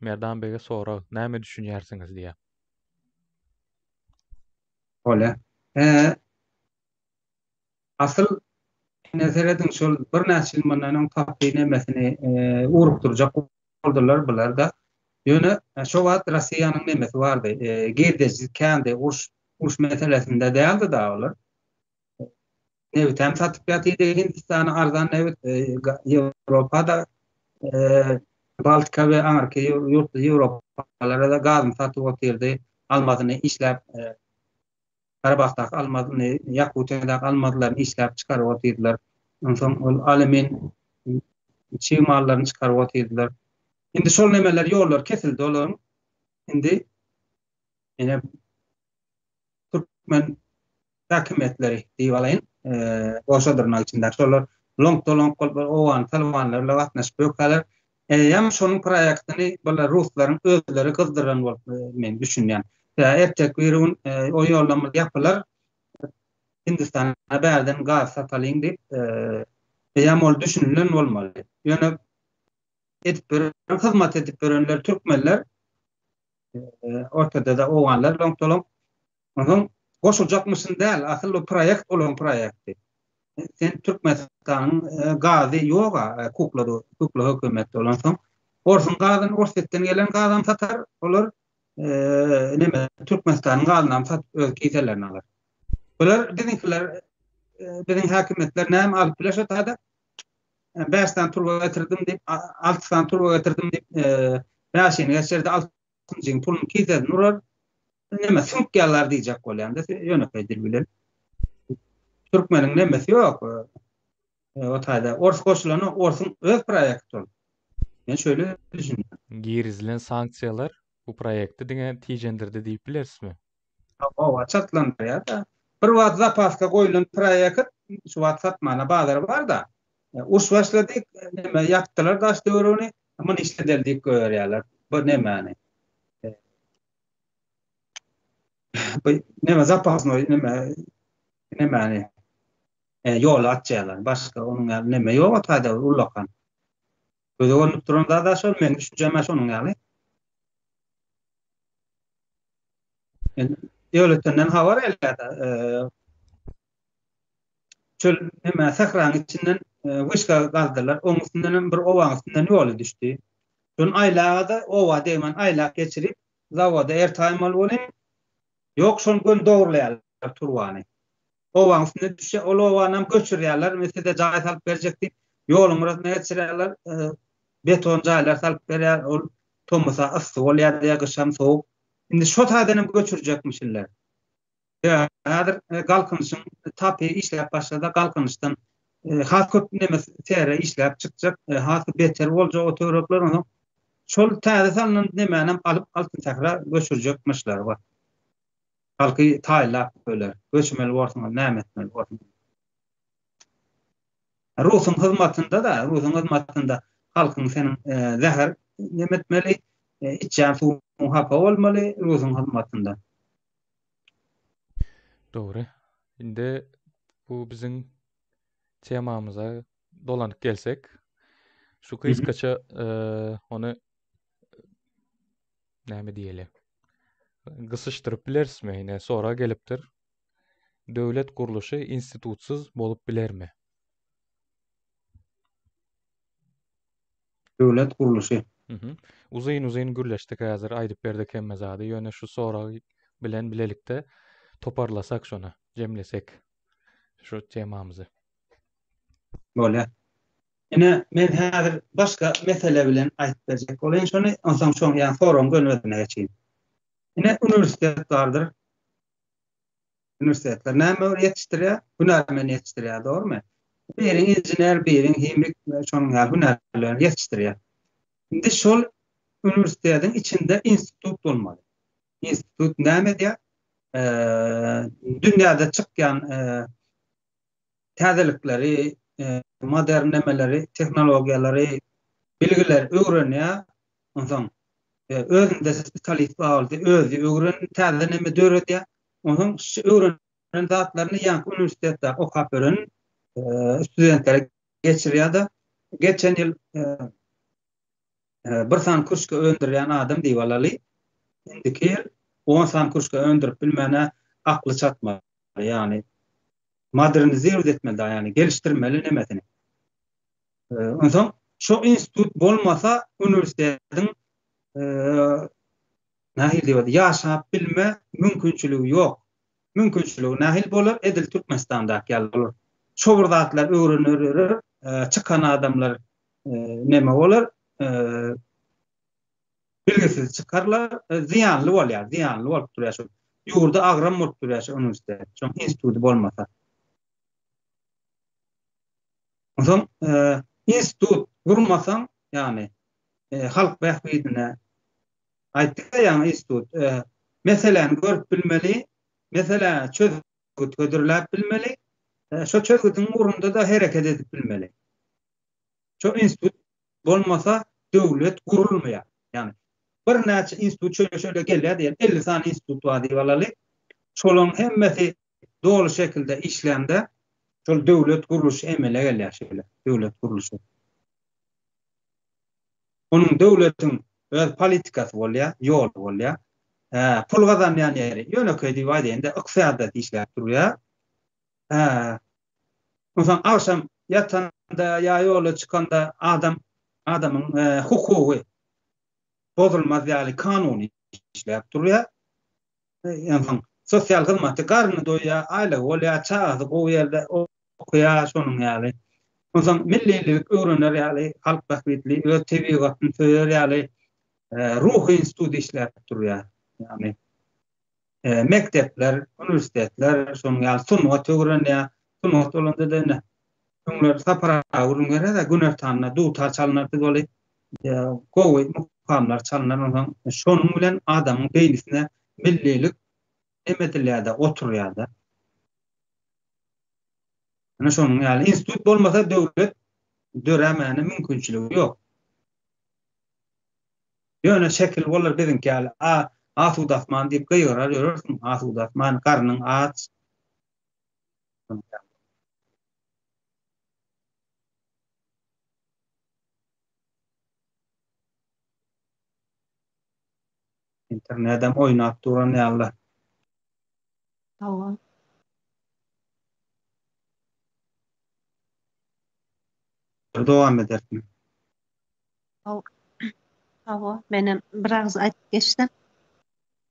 Merdan bege sorag, näme düşünýärsiňiz diýýär. Bolýar. Eee asyl ine serediň şol birnäçe ýyl mundan öň tapy nemesini ugrukdyrjak boldular bular-da. Ýöne şo wagt Rossiýanyň nemesi bardy, girdejisi kändi, uruş uruş meselesinde däldi da olar. Nebitem satyp ýatydy Hindistana arzan nebit, Ýewropa-da Baltika we aňyrky ýurt Ýewropalara-da gazyny satyp otyrdy, almazyny işläp, Garabahdaky almazyny, Ýakutiýadaky almazlaryny işläp çykaryp otyrdylar. Onsoň ol alümin çig mallaryny çykaryp otyrdylar. Indi şol nemeler ýollar kesildi olaryň. Indi ine türkmen häkimiýetleri diýip alaýyn, goşa dyrnak içindäki şolar loňk-da-loňk bolup owgan talybanlar bilen gatnaşyp ýörkäler, eýýäm şonuň proýektini bular ruslaryň özleri gyzdyran bolup men düşünýän. Ertek bir gün o ýollamyz ýapylar, Hindistana bärden gaz satalyň diýip, eýýäm ol düşünilen bolmaly. Ýöne edip ýören, hyzmat edip ýörenler türkmenler, Ortada-da owganlar loňk-doloňk. Onsoň goşuljakmyşyn däl, asyl bu proýekt olaryň proýekti. Sen Türkmenistanyň gazy ýog-a, kukla kukla hökümetde bolansoň. Orsuň gazyny, Orsýetden gelen gazam satar, olar neme Türkmenistanyň gazynam satyp öz kiselerine alar. Bular biziňkiler, biziň häkimiýetler näme alyp biler şo taýda? 5 sany turba getirdim diýip, 6 sany turba getirdim diýip, bäşini geçirdi, altynjyň puluny kisesine urar. Neme süňk ýalar diýjek bolýan-da, ýönekeý dil bilen. Türkmeniň nemesi ýok. O taýda ors goşulany orsuň öz proýekti ol. Men şöyle düşünýän. Girizilen sanksiýalar bu proýekti diňe tijendirdi diýip bilerismi? Hawa, çaltlandyrýar-da. Bir wagt zapaska goýlan proýekt şu wagt satmana bazar bar-da. Uruş başlady, neme ýapdylar daş töweregini, muny işledeli diýip goýberýärler bu nemäni. Bu neme zapasnoý neme nemäni ýoly açýarlar. Başga onuň ýaly neme ýok o taýda ullakan. Göze görnüp duran zat-a şol, meniň düşünjem-ä şonuň ýaly. Döwletden habar gelýär. Çöl neme sähranyň içinden wyşka gazdylar. Oň üstünden hem bir obaň üstünden ýoly düşdi. Şony aýlaga-da oba degmän aýlap geçirip, zawoda ertaýmaly bolýar. Ýok, şony göni dogurlaýarlar turbany. Obaň üstüne düşýär. Ol obanam göçürýärler. Men size jaý salyp berjek diýip, ýoluň gyrasyna geçirýärler. Beton jaýlar salyp berýär. Ol tomusa yssy bolýar diýýär, gyşam sowuk. Indi şo taýdan hem göçürjekmişinler. Häzir Galkynyşyň tapy işläp başlady. Galkynyşdan has köp neme täre işläp çykjak, has beter boljak o töwerekler. Onsoň şol täze salnan nemänem alyp Altyn Sähra göçürjekmişler. Halky taýynlap öler. Göçmeli borsuňyz, näme etmeli borsuňyz. Rusuň hyzmatynda-da, rusuň hyzmatynda halkyň seniň zäher neme etmeli, içýän suwuň hapa bolmaly rusuň hyzmatynda. Dogry. Indi bu biziň temamyza dolanyp gelsek, şu gysgaça ony näme diýeli? Gysyşdyryp bilerismi? Ine sorag gelipdir. Döwlet gurluşy institutsyz bolup bilermi? Döwlet gurluşy. Mhm. Uzyn-uzyn gürleşdik häzir, aýdyp berdik hemme zady. Ýöne şu sorag bilen bilelikde toparlasak şony, jemlesek şu temamyzy. Bolýar. Ine, men häzir başga mesele bilen aýdyp berjek bolaýyn şony, onsoň şoň ýa soragyň göni özüne geçeýin. Ine, uniwersitet bardyr. Uniwersitetler näme ýetişdirýär? Hünärmen ýetişdirýär, dogrumy? Biriň inžener, biriň himik, şonuň ýaly hünärleri ýetişdirýär. Indi şol uniwersitetiň içinde institut bolmaly. Institut näme edýär? Dünýäde çykýan täzelikleri, modern nemeleri, tehnologiýalary, bilgileri öwrenýär. Onsoň özünde spesialist bar bolsa, özi öwren, täze neme döredýär. Onsoň şu öwrenen zatlaryny ýaňky uniwersitetde okap ýören studentlere geçirýär-de, geçen ýyl bir sany kürşge öndürýän adam diýip alaly, indiki ýyl on sany kürşge öndürip bilmäne akly çatmaly, ýagny modernizirowat etmeli da, ýagny gelişdirmeli nemesini. Onsoň şo institut bolmasa uniwersitetiň nähili diýip ýaşap bilme mümkinçiligi ýok. Mümkinçiligi nähili bolar? Edil Türkmenistandaky ýaly bolar. Şo bir zatlar öwrener ýörer, çykan adamlar neme bolar? Bilgisiz çykarlar, zyýanly bolýar, zyýanly bolup durýar şol. Ýurda agram bolup durýar şo uniwersitet, şoň instituty bolmasa. Onsoň institut gurmasaň, ýagny halk bähbidine aýtdyk-a ýaňy institut, meseläni görüp bilmeli, meselä çözgüt hödürläp bilmeli, şo çözgüdiň ugrunda-da hereket edip bilmeli. Şo institut bolmasa döwlet gurulmaýar. Ýagny birnäçe institut şöyle-şöyle gelýär diýeli, 50 sany institut bar diýip alaly. Şolaryň hemmesi doly şekilde işlände şol döwlet gurluşy emele gelýär şeýle, döwlet gurluşy. Onuň döwletiň öz politikasy bolýar, ýoly bolýar. Hä, pul gazanýan ýeri, ýönekeý diýip aýdaýyn-da, ykdysadyýet işläp durýar. Hä. Onsoň agşam ýatanda ýa ýola çykanda adam adamyň hukugy bozulmaz ýaly kanuny işläp durýar. Onsoň sosial hyzmaty garny doýýar, aýlygy bolýar, çagasy gowy ýerde okaýar, şonuň ýaly. Onsoň millilik öwrener ýaly, halk bähbitli, öz tebigatyny söýer ýaly ruhy institut işläp durýar. Ýagny mekdepler, uniwersitetler, şonuň ýaly sungat öwrenýär. Sungat bolanda-da ine, öňler Sapar aga gürrüň berýär-de, günortanda dutar çalynardy weli, gowy mukamlar çalynar, onsoň şonuň bilen adamyň beýnisine millilik neme edilýär-de, oturýar-da. Ine şonuň ýaly institut bolmasa döwlet dörämäne mümkinçiligi ýok. Ýöne şekil bolar biziňki ýaly a asuda asman diýip gygyrar ýörersiň asuda asman garnyň aç. Internedem oýnap duran ýaly. Hawa. Dowam edersiň. Hawa, menem bir agyz aýdyp geçsem.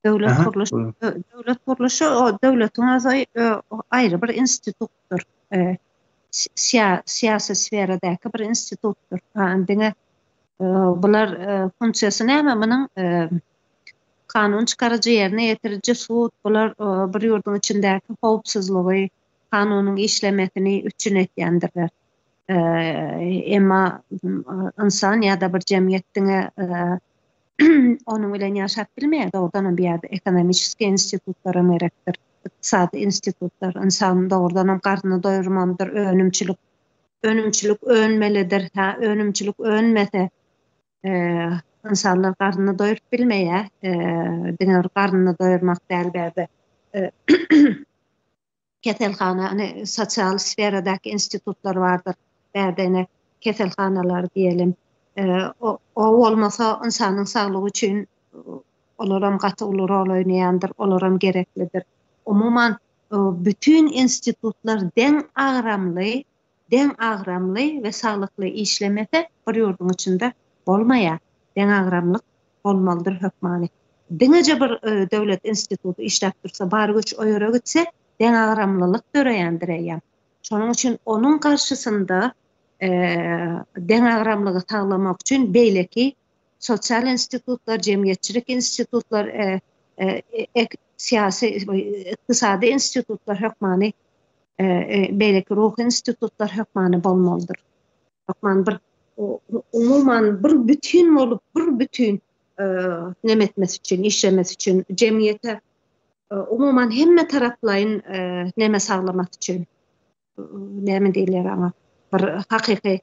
Döwlet gurluş, döwlet gurluşy o döwletiň özi aýry bir institutdyr. Syýasy sferadaky bir institutdyr. Diňe bular funksiýasy näme munuň? Kanun çykaryjy, ýerine ýetiriji, sud, bular bir ýurduň içindäki howpsuzlygy, kanunyň işlemesini üpjün etýändirler. Emma ynsan ýa-da bir jemgyýet diňe onuň bilen ýaşap bilmeýär. Dogrudanam bu ýerde ekonomiçeskiý institutlaram gerekdir. Ykdysady institutlar. Ynsan dogrudanam garnyny doýurmalydyr, önümçilik önümçilik önmelidir. Hä, önümçilik önmese, ynsanlar garnyny doýuryp bilmeýär. Diňe bir garnyny doýurmak däl bärde. Keselhana, ine, sosial sferadaky institutlar bardyr. Bärde ine, keselhanalar diýelim. O bolmasa, ynsanyň saglygy üçin. Olaram gaty uly rol oýnaýandyr, olaram gereklidir. Umuman, bütin institutlar deň agramly, deň agramly we saglykly işlemese bir ýurduň içinde bolmaýar. Deňagramlyk bolmalydyr hökmany. Diňeje bir döwlet instituty işläp dursa, bar güýç o ýere gitse, deňagramlylyk döreýändir eýýäm. Şonuň üçin onuň garşysynda deňagramlygy saglamak üçin beýleki sosial institutlar, jemgyýetçilik institutlar, syýasy, ykdysady institutlar hökmany, beýleki ruhy institutlar hökmany bolmalydyr. Hökman bir umuman bir bütin bolup, bir bütin neme etmesi üçin, işlemesi üçin, jemgyýete umuman hemme taraplaýyn neme saglamasy üçin. näme diýilýär aňa, bir hakyky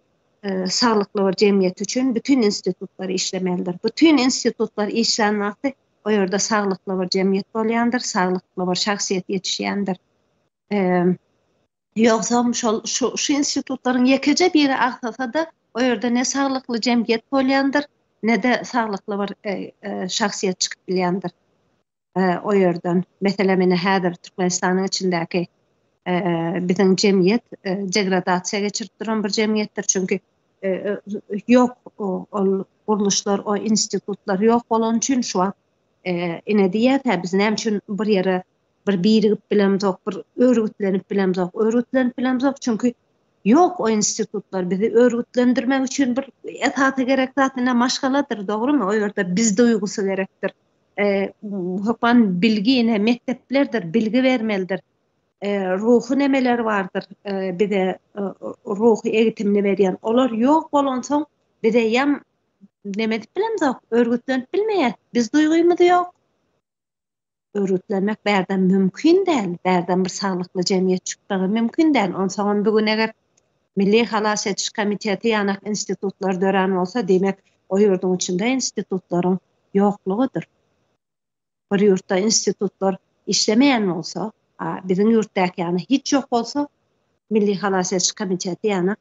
saglykly bir jemgyýet üçin bütin institutlar işlemelidir. Bütin institutlar işlän wagty o ýerde saglykly bir jemgyýet bolýandyr, saglykly bir şahsyýet ýetişýändir. Ýogsam şol şu şu institutlaryň ýekeje biri agsasa-da, o ýerde ne saglykly jemgyýet bolýandyr, ne-de saglykly bir şahsyýet çykyp bilýändir. o ýerden. Meselem, ine häzir Türkmenistanyň içindäki biziň jemgyýet degradasiýa geçirip duran bir jemgyýetdir. Çünki ýok ol gurluşlar, o institutlar ýok bolany üçin şu wagt ine diýýäs-ä biz näme üçin bir ýere bir birigip bilemzok, bir örgütlenip bilemzok. Örgütlenip bilemzok, çünki ýok o institutlar bizi örgütlendirmek üçin bir esasy gerek zat ine maşgaladyr, dogrumy? O ýerde biz duýgusy gerekdir. Hökman bilgi ine mekdeplerdir, bilgi bermelidir. Ruhy nemeler bardyr bize ruhy egitimini berýän. Olar ýok bolansoň biz eýýäm neme edip bilemzok, örgütlenip bilmeýäs. Biz duýgymyz ýok. Örgütlenmek bärden mümkin däl. Bärden bir saglykly jemgyýet çykmagy mümkin däl. Onsoňam bu gün eger Milli halas ediş komiteti ýanak institutlar dörän bolsa, diýmek o ýurduň içinde institutlaryň ýoklugydyr. Bir ýurtda institutlar işlemeýän bolsa, a biziň ýurtdaky ýaly hiç ýok bolsa, Milli halas ediş komiteti ýanak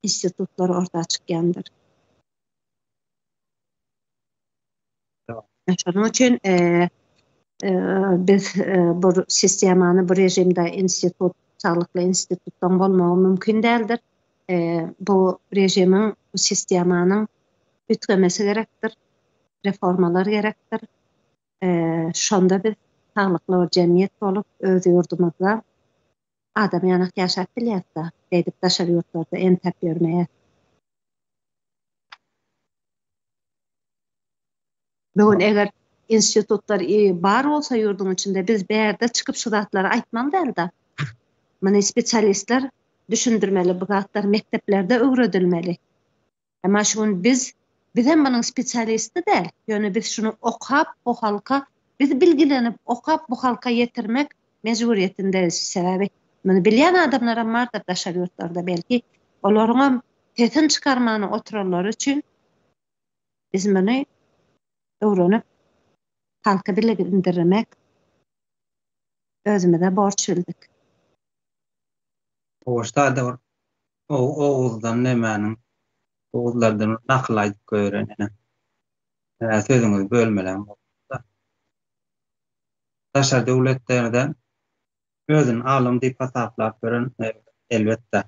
institutlar orta çykýandyr. Şonuň üçin biz bu sistemany, bu režimde institut, saglykly institutlaryň bolmagy mümkin däldir. Bu režimiň, bu sistemanyň üýtgemesi gerekdir, reformalar gerekdir. Şonda biz saglykly bir jemgyýet bolup, öz ýurdumyzda adam ýanak ýaşap bilýäris-de, beýdip daşary ýurtlarda entäp ýörmeýäs. Bu gün eger institutlar bar bolsa ýurduň içinde biz bärde çykyp şu zatlary aýtmaly dälde. Muny spesialistler düşündirmeli, bu zatlar mekdeplerde öwredilmeli. Emma şu gün biz bizem munuň spesialisti däl, ýöne biz şuny okap bu halka biz bilgilenip okap bu halka ýetirmek mejburyýetinderis. Sebäbi muny bilýän adamlaram bardyr daşary ýurtlarda belki olaryňam sesini çykarman oturanlary üçin Biz muny öwrenip, halka bildirmek özümize borç bildik. Owaşda-da bir Oguzdan nemäniň, oguzlardan bir nakyl aýdyp goýberen ene. Hä, sözüňizi bölmelän bolsa. Daşary döwletlerde özüni alym diýip hasaplap ýören, elbetde,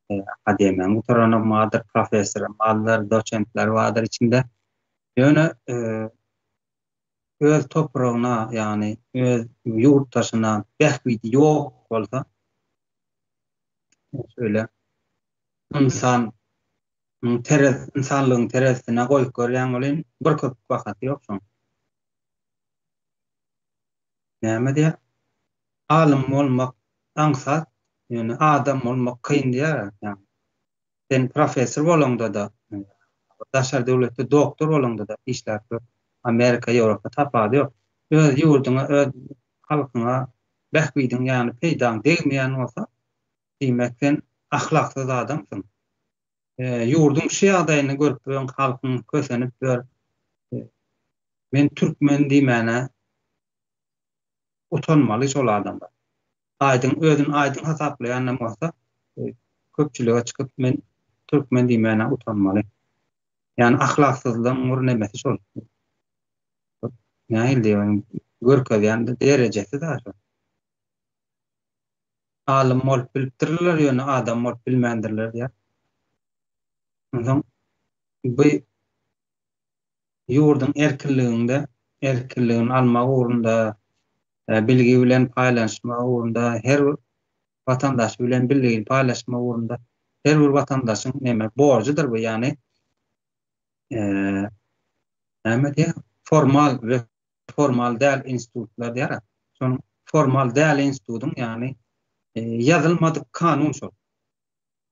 akademiýany gutaranam bardyr, professoram bardyr, doçentler bardyr içinde. Ýöne öz topragyna, ýagny öz ýurtdaşyna bähbidi ýok bolsa, şeýle ynsan terez, ynsanlygyň terezisine goýup görýäň welin, bir köpük bahasy ýok şoň. Näme diýýär? Alym bolmak aňsat, ýöne adam bolmak kyn diýýär. Ýagny sen professor bolaňda-da, daşary döwletde doktor bolaňda-da işläp gör. Amerika, Ýewropa tapawudy ýok. Öz ýurduňa, öz halkyňa bähbidiň, ýagny peýdaň degmeýän bolsa, diýmek sen ahlaksyz adamsyň. Ýurduň şu ýagdaýyny görüp ýören halkyň kösenip ýör. Men türkmen diýmäne utanmaly şol adamlar. Aýdyň özüni aýdyň hasaplaýanam bolsa köpçülige çykyp men türkmen diýmäne utanmaly. Ýani ahlaksyzlygyň bir nemesi şol. Nähili diýerin, görkezýän derejesi da şo. Alym bolup bilipdirler, ýöne adam bolup bilmändirler diýýär. Onsoň bu ýurduň erkinliginde, erkinligini almak ugrunda, bilgi bilen paýlanyşmak ugrunda, her bir watandaş bilen bilgini paýlaşmak ugrunda her bir watandaşyň neme borjudyr bu, ýagny näme diýýär, formal we formal däl institutlar diýýär. Şonuň formal däl institutyň, ýagny ýazylmadyk kanun şol.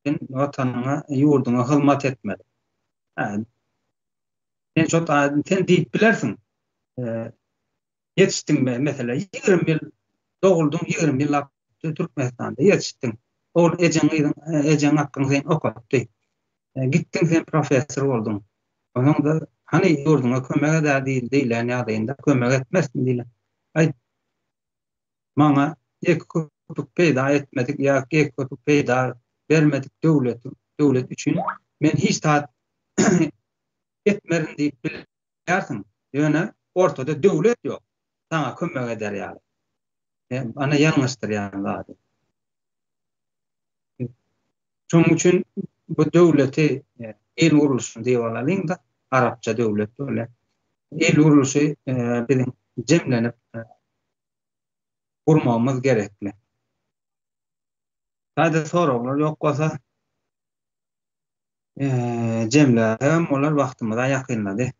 Sen watanyňa, ýurduňa hyzmat etmeli. Sen şo sen diýip bilersiň. Ýetişdiň me, mesele 20 ýyl doguldyň, 20 ýyllap Türkmenistanda ýetişdiň. Ol ejeň gyzyň, ejeň hakyň seni okatdy. Gitdiň sen professor bolduň. Onuň da hany ýurduňa kömek edä diýlen ýagdaýynda kömek etmersiň diýlen. Aý maňa ýeke köpük peýda etmedik ýa ýeke köpük peýda bermedik döwlet döwlet üçin men hiç zat etmerin diýip bilýärsiň. Ýöne ortada döwlet ýok saňa kömek eder ýaly. Ana ýalňyşdyrýan zady. Şonuň üçin bu döwleti il gurluşyny diýip alalyň-da, arapça döwlet bolýar. Il gurluşy biziň jemlenip gurmagymyz gerekli. Taýda soraglar ýok bolsa, jemläsegem bolar, wagtymyz-a ýakynlady.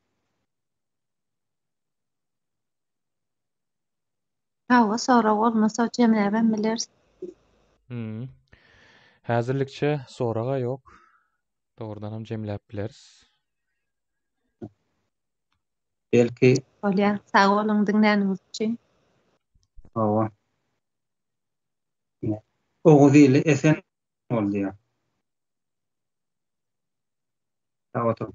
Hawa, sorag bolmasa jemläbem bileris. Hmm. Häzirlikçe soraga ýok. Dogrudanam jemläp bileris. Belki Bolýar. Sag boluň diňläniňiz üçin. Hawa. Oguz ili esen bol diýýär. Sag oturyň.